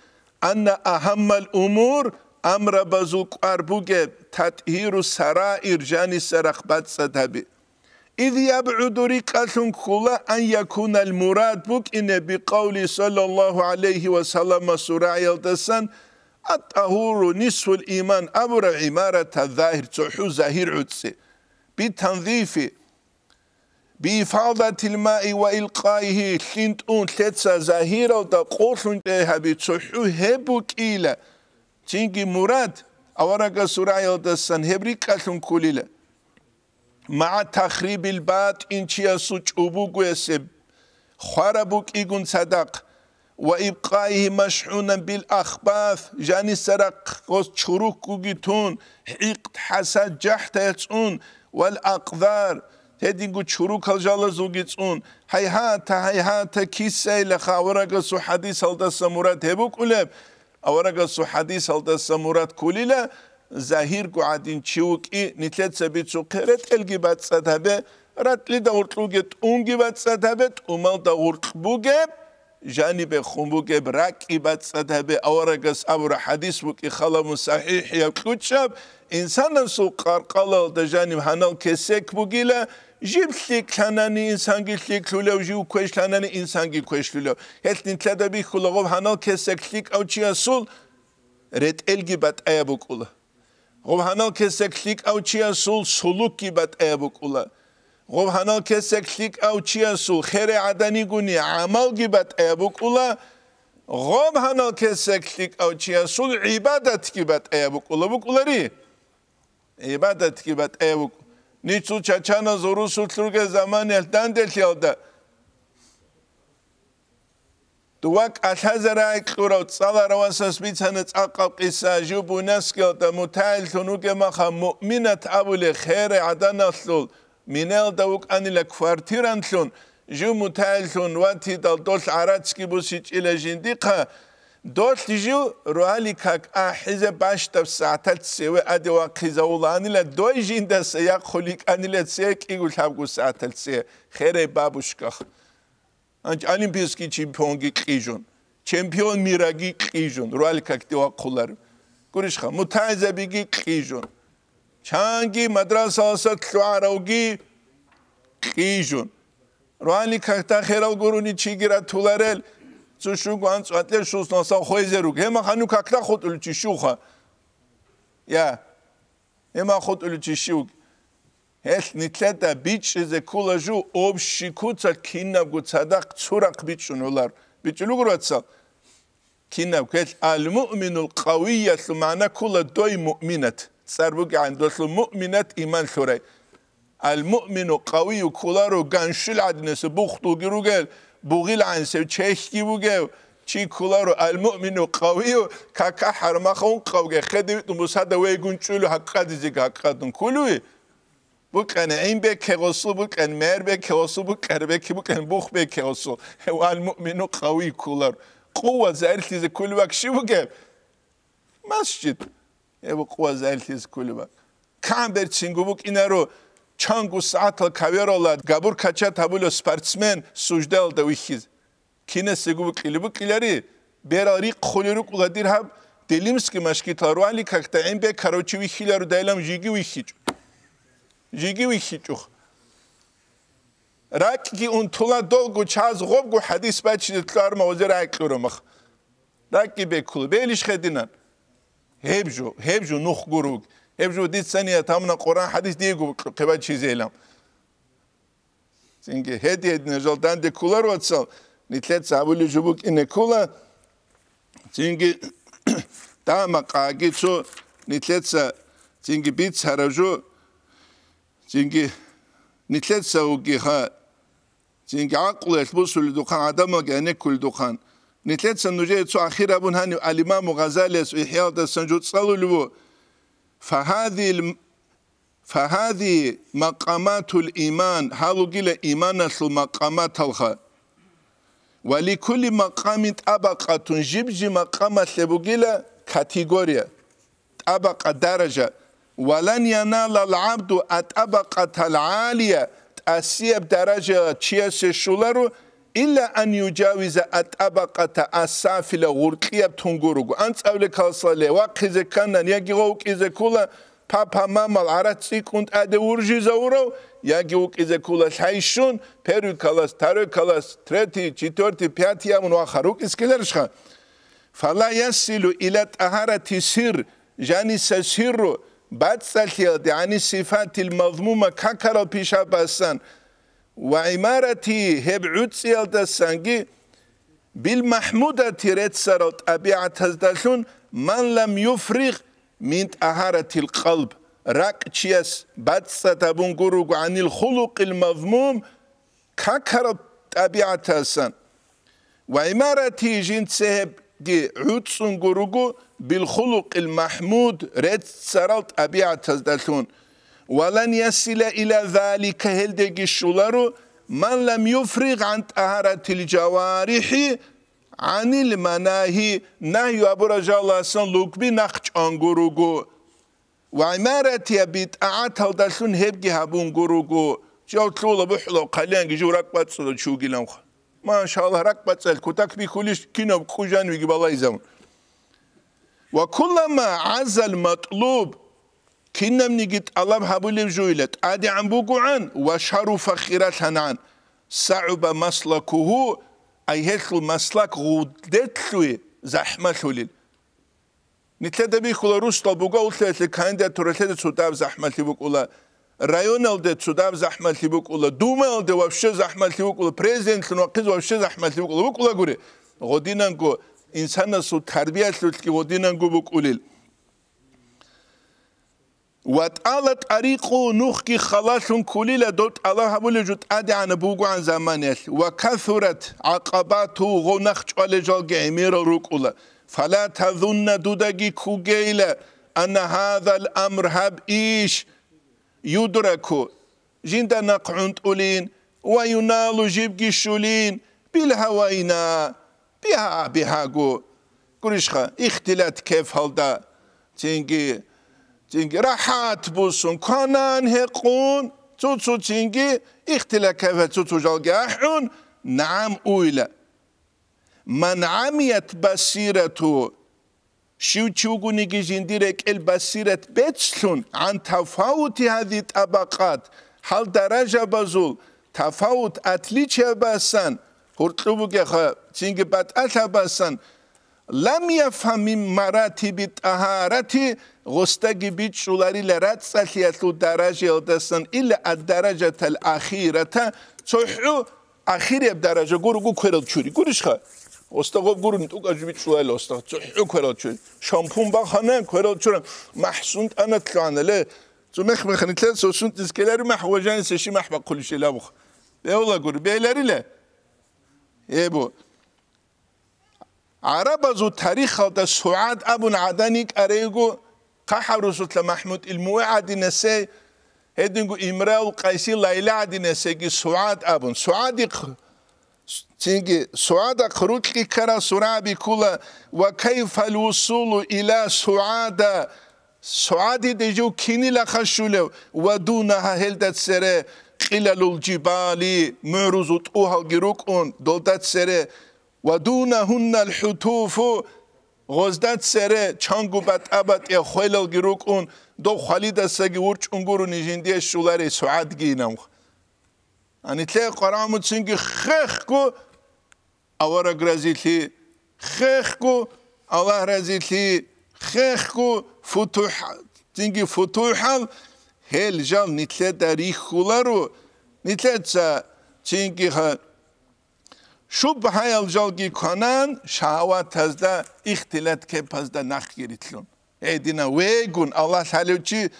«анна агьаммал умур», амрабазул кӀвар бугеб, «татгьиру сараир», жаниса рахъ бацӀцӀад гьаби. Ид ябгӀуду, рикӀкӀалъун ккола, ан якунал мурад букӀине бикъавли саллаллагьу гӀалайгьи ва салламасул рагӀиялдасан: «Ат-тагьуру нисфул иман», абураб гӀибарат загьир, цохӀу загьир гӀуцӀи. Битанзифи, биифадатил маи ва илкъайгьи, лъин тӀун лъеца загьиралда къолъун тӀегьаби, цохӀу гьеб букӀила. Цинги мурад аварагасул рагӀиялдасан гьеб рикӀкӀалъун кколила. МагӀа тахрибил батӀин, чиясул чӀобогоясе хвараб букӀигун цадахъ, ва ибкъайгьи машгьунан бил ахбас, жаниса рахъ гъос чуруккуги тун, хӀикъд, хӀасад, жахӀдаял цӀун, вал акъзар, гьединго чурукал жалазулги цӀун. ХӀайгьата, хӀайгьата, кисайилаха аварагасул хӀадисалдаса мурад гьеб букӀулеб, Аварагасул хӀадисалдаса мурад кколила, загьирго гӀадин чи вукӀи, нилъеца бицухъе, ретӀелги бацӀцӀад гьабе, ратӀлида гъуркь бугеб тӀунги бацӀцӀад гьабе, тӀумалда гъуркь бугеб, жанибехун бугеб ракӀги бацӀцӀад гьабе, аварагас абура хӀадис букӀи халабун сахӀихӀияб кьучӀаб, инсанасул къаркъалалда жаниб гьанал кесек бугила, жиб лъикӀлъанани инсанги лъикӀлъулев, жив квешлъанани инсанги квешлъулев. Гьелъ нилъеда бихьула гъоб гьанал кесек лъикӀав чиясул ретӀелги батӀаяб букӀула. Гъоб гьанал кесек лъикӀав чиясул сулукги батӀаяб букӀула. Гъоб гьанал кесек лъикӀав чиясул херай гӀаданигуни гӀамалги батӀаяб букӀула. Гъоб гьанал кесек лъикӀав чиясул гӀибадатги батӀаяб букӀула. БукӀулари? ГӀибадатги батӀаяб букӀу. Ничул чачаназ урусулъ ругел заманиялъ данделъиялда дова кӀалъазе рагӀи кьурав цӀаларав васас бицана цӀакъаб къиса. Жив Буйнакскиялда мутагӀиллъун вугеб маха, Муъминат абулей херай гӀаданалъул минаялда вукӀанила квартиранлъун, жив мутагӀиллъун ватидал долъ гӀарацги бусичӀила жиндихъа, долъ жив рогьалил как ахӀизе бащдаб сагӀаталъ цеве аде вахъизавуланила, дой жиндаса яхъуликӀанила цее кӀиго лъабго сагӀаталъ цее, херай бабушках. Гьанже олимпийский чемпионги кьижун, чемпион мираги кьижун, рогьалил какде вахъулар. Гурищха, мутагӀилзабиги кьижун. Чанги мадрасалъа лъугӀаравги, кьижун. Ругьани какда херал гурони чиги ратуларел, цо щуго анцӀ ватӀле шуснасан хвезе руг. Гьема ханю какда хутӀулев чи щуха? Я. Гьема хутӀулев чи щуг? Гьелъ нилъеда бичӀчӀизе ккола жо общий куцалъ кинабго цадахъ цурахъ бичӀчӀун гьолар. БичӀчӀулев гуро, вацал? Кинаб квел ал-муъминул къавиялъул магӀна ккола дой муъминат. ЦӀар бугегӀан долъул муъминат иман лъурай. Ал-муъмину къавию кколаро ганщул гӀадинасев бухтулги ругел, бугъил гӀансев чехьги бугев, чи кколаро ал-муъмину къавию, кака хӀармаха ункъавги хедив тӀумусада вейгун чӀулу гьакъадизеги гьакъадун кколуи? Букьани гӀин бекке гъосул, букьани мер бекке гъосул, букьани бекке, букьани бух бекке гъосул. Гьев ал-муъмину къавий кколар. Къуват зайрлъизе кколев вак щив бугеб? Масжид. Гьев къуват зайрлъизе кколев вак. Кан берцинго букӀинаро, чанго сагӀатал кавералда габур качат гьабулев спортсмен суждаялда вихьизе. Кинасего букӀили букӀилари, берал рихъ хули рукӀула дир гьаб, Делимский машгитал руали какда гӀин бекарав чи вихьилару дайлам жиги вихьичӀо. Жиги вихьичӀо. РакӀги унтула долго чаз гъобго хӀадис бачизе лъугьарма гъозер гӀайкьурамах. РакӀги беккула. Белищ хединан? Гьеб жо, гьеб жо нух гуруг. Гьеб жо дица ният гьамуна Къуръан хӀадис диего букӀухъе бачизейилан. Цинги гьеди-гьединал жал данде кколар, вацал, нилъеца гьабулеб жо букӀине ккола. Цинги дагьа-макъаги цо нилъеца цинги бицараб жо, цинги нилъеца вугиха, цинги гӀакълуялъ бусуледухъан, гӀадамалги гӀенеккуледухъан. Нилъеца нужее цо ахир абун гьанив ал-Имаму Гъазалияс ИхӀяалдасан жо цӀалулев ву. Фагьадил Фагьази макъаматул иман, гьал ругила иманалъул макъаматалха. Ва ликулли макъамин тӀабакъатун, жиб-жиб макъамалъе бугила категория, тӀабакъа, даража. Ва лан яналал гӀабду ат-тӀабакъатал гӀалия, тӀасияб даража чиясе щоларо, илла ан южавиза ат-тӀабакъата ас-сафила, гъуркьияб тун гуруго. АнцӀабиле калсале, вахъизе кканан, яги гъов вукӀизе ккола, папа-мамал гӀарац цӀикӀкӀун тӀаде вуржизавурав, яги вукӀизе ккола лъай щун, первый класс, второй класс, третий, четвёртый, пятый абун вахъа рукӀискеларищха? Фала ясилу ила тӀагьарати сир, жаниса сирру, бацӀцӀалъиялде гӀани сифатил мазмума какарал пишабасан ва гӀимарати гьеб гӀуцӀиялдасанги билмахӀмудати реццарал тӀабигӀатаздалъун, ман лам юфригъ мин тӀагьаратил къалб, ракӀ чияс бацӀцӀад гьабун гуруго гӀанил хулукъил мазмум, какараб тӀабигӀатасан. Ва гӀимарати жинца гьебги гӀуцӀун гуруго бил хулукъил махӀмуд, реццарал тӀабигӀатаздалъун. Ва лан ясила ила залика, гьелдеги щоларо, ман лам юфригъ гӀан тӀагьаратил жаварихӀи гӀанил манагьи, нагью абурал жаласан лугби нахъчӀван гуруго. Ва гӀимаратияб битӀагӀаталдалъун гьебги гьабун гуруго. Жав лъугьула бухӀулав хъалиянги жив ракӀбацӀцӀадав чи вугиланха. Машаллагь, ракӀбацӀцӀал кутак бихьулищ, кинаб кӀужанвиги балайзавун. Ва кулама гӀазал матлуб, кинабниги тӀалаб гьабулеб жойила тӀадегӀан бугогӀан ва шаруфа хиралъанагӀан, сагӀуба маслакугьу, ай гьелъул маслак гъудетлъуе захӀмалъулел. Нилъеда бихьула русдал бугоулъиялъе кандидатуралъеда цо даб захӀмалъи букӀула, районалде цо даб захӀмалъи букӀула, думаялде вообще захӀмалъи букӀула, президентлъун вахъизе вообще захӀмалъи букӀула, букӀулагури. Гъодинанго инсанасул тарбиялъулъги гъодинанго букӀулел. Ва тӀала тӀарикъу, нухги халалъун ккулила, дов тӀала гьабулев жо тӀадегӀанаб бугогӀан заманаялъ. Ва касурат гӀакъабату, гъов нахъчӀвалел жалги гӀемерал рукӀула. Фала тазунна, дудаги ккугейила, анна гьазал амр, гьаб иш, юдраку, жинда нахъ гӀунтӀулин, ва юналу, жибги щулин, билгьавайна, бигьа-бигьаго. Гурищха, ихтилат кефалда, цинги, цинги рахӀат бусун, кванан гьекъун, цо-цо цинги ихтилат кефал, цо-цо жалги ахӀун, нагӀам уйла. Ман гӀамият басирату, щив чи вугониги жиндир рекӀел басират бецлъун, гӀан тафавути гьази тӀабакъат, гьал даражабазул, тафавут, отличиябасан, гьуркьу бугеха, цинги батӀалъабасан, лам яфгьам мин маратиби тӀагьарати, гъосдаги бичӀчӀуларила рацӀцӀалъиялъул даражаялдасан, илла ад-даражатал ахирата, цохӀо ахирияб даража гуруго кверал чури. Гурищха? Гъосда гъоб гурун тӀукӀаб жо бичӀчӀуларила гъосда, цохӀо кверал чури. Шампун бахана, кверал чура. МахӀ сунтӀана лъугӀана, ле. Цо мех-механилъа сосунтӀиз ккелари махӀ, уважаемся, щи махӀ бахъулищ илабух. Бегьула гури, бегьиларила. Эбу. ГӀарабазул тарихалда СугӀад абун гӀадан йикӀарайго, ХъахӀарусулъа МахӀмуд ил-МугӀи гӀадинасей, гьединго Имраул Къайси Лайла гӀадинасейги СугӀад абун. СугӀадихъ, цинги СугӀадахъ рукьи ккарал сураби ккола: «Ва кайфал вусулу ила СугӀада», СугӀадиде жив кинилаха щулев, «ва дунаха», гьелда цере, «къилалул жибали», мугӀрузул тӀугьалги рукӀун, долда цере, «ва дунагьуннал хӀутуфу», гъозда цере чанго батӀа-батӀияб хвелалги рукӀун, дов хвалидасаги вурчӀун гурони жиндие щуларей СугӀадги инамх. Гьанилъе къварагӀмуцинги хехго авараг разилъи, хехго Аллагь разилъи, хехго футухӀ-, цинги футухӀал, гьел жал нилъеда рихьуларо, нилъеца цинги ха-, шубгьаял жалги кванан, шагьаватазда, ихтилат кепазда нахъги рилълъун. Гьедина вегун Аллагь лъалев чи,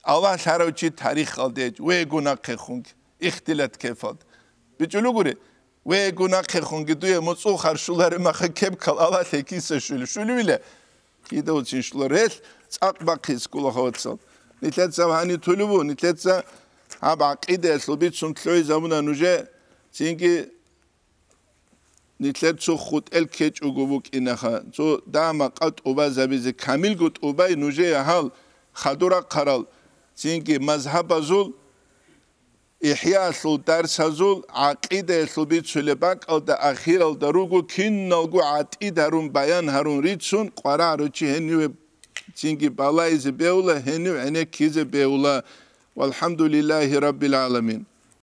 Аллагь лъарав чи тарихалде вегун ахъехунги, ихтилат кепалда. БичӀулугури, вегун ахъехунги дуе муцӀул харшуларе маха кепкал Аллагьлъе киса щули, щуливила? Кида уцин щула релъ цӀакъ бахъис ккола хавацал. Нилъеца гьани тулубу, нилъеца гьаб гӀакъидаялъул бицун лъугӀизабуна нужее, цинги нилъер цо хутӀел ккечӀого букӀинаха, цо дагьа-макъа тӀубазабизе, камилго тӀубай нужее гьал хадур рахъарал, цинги мазгьабазул, ихӀяалъул дарсазул, гӀакъидаялъул бицулеб бакӀалда ахиралда руго киналго гӀатӀид гьарун, баян гьарун рицун, къварагӀарав чи гьениве цинги балайзе бегьула, гьенив гӀенеккизе бегьула. ВалхӀамдулиллагьи раббил гӀаламин.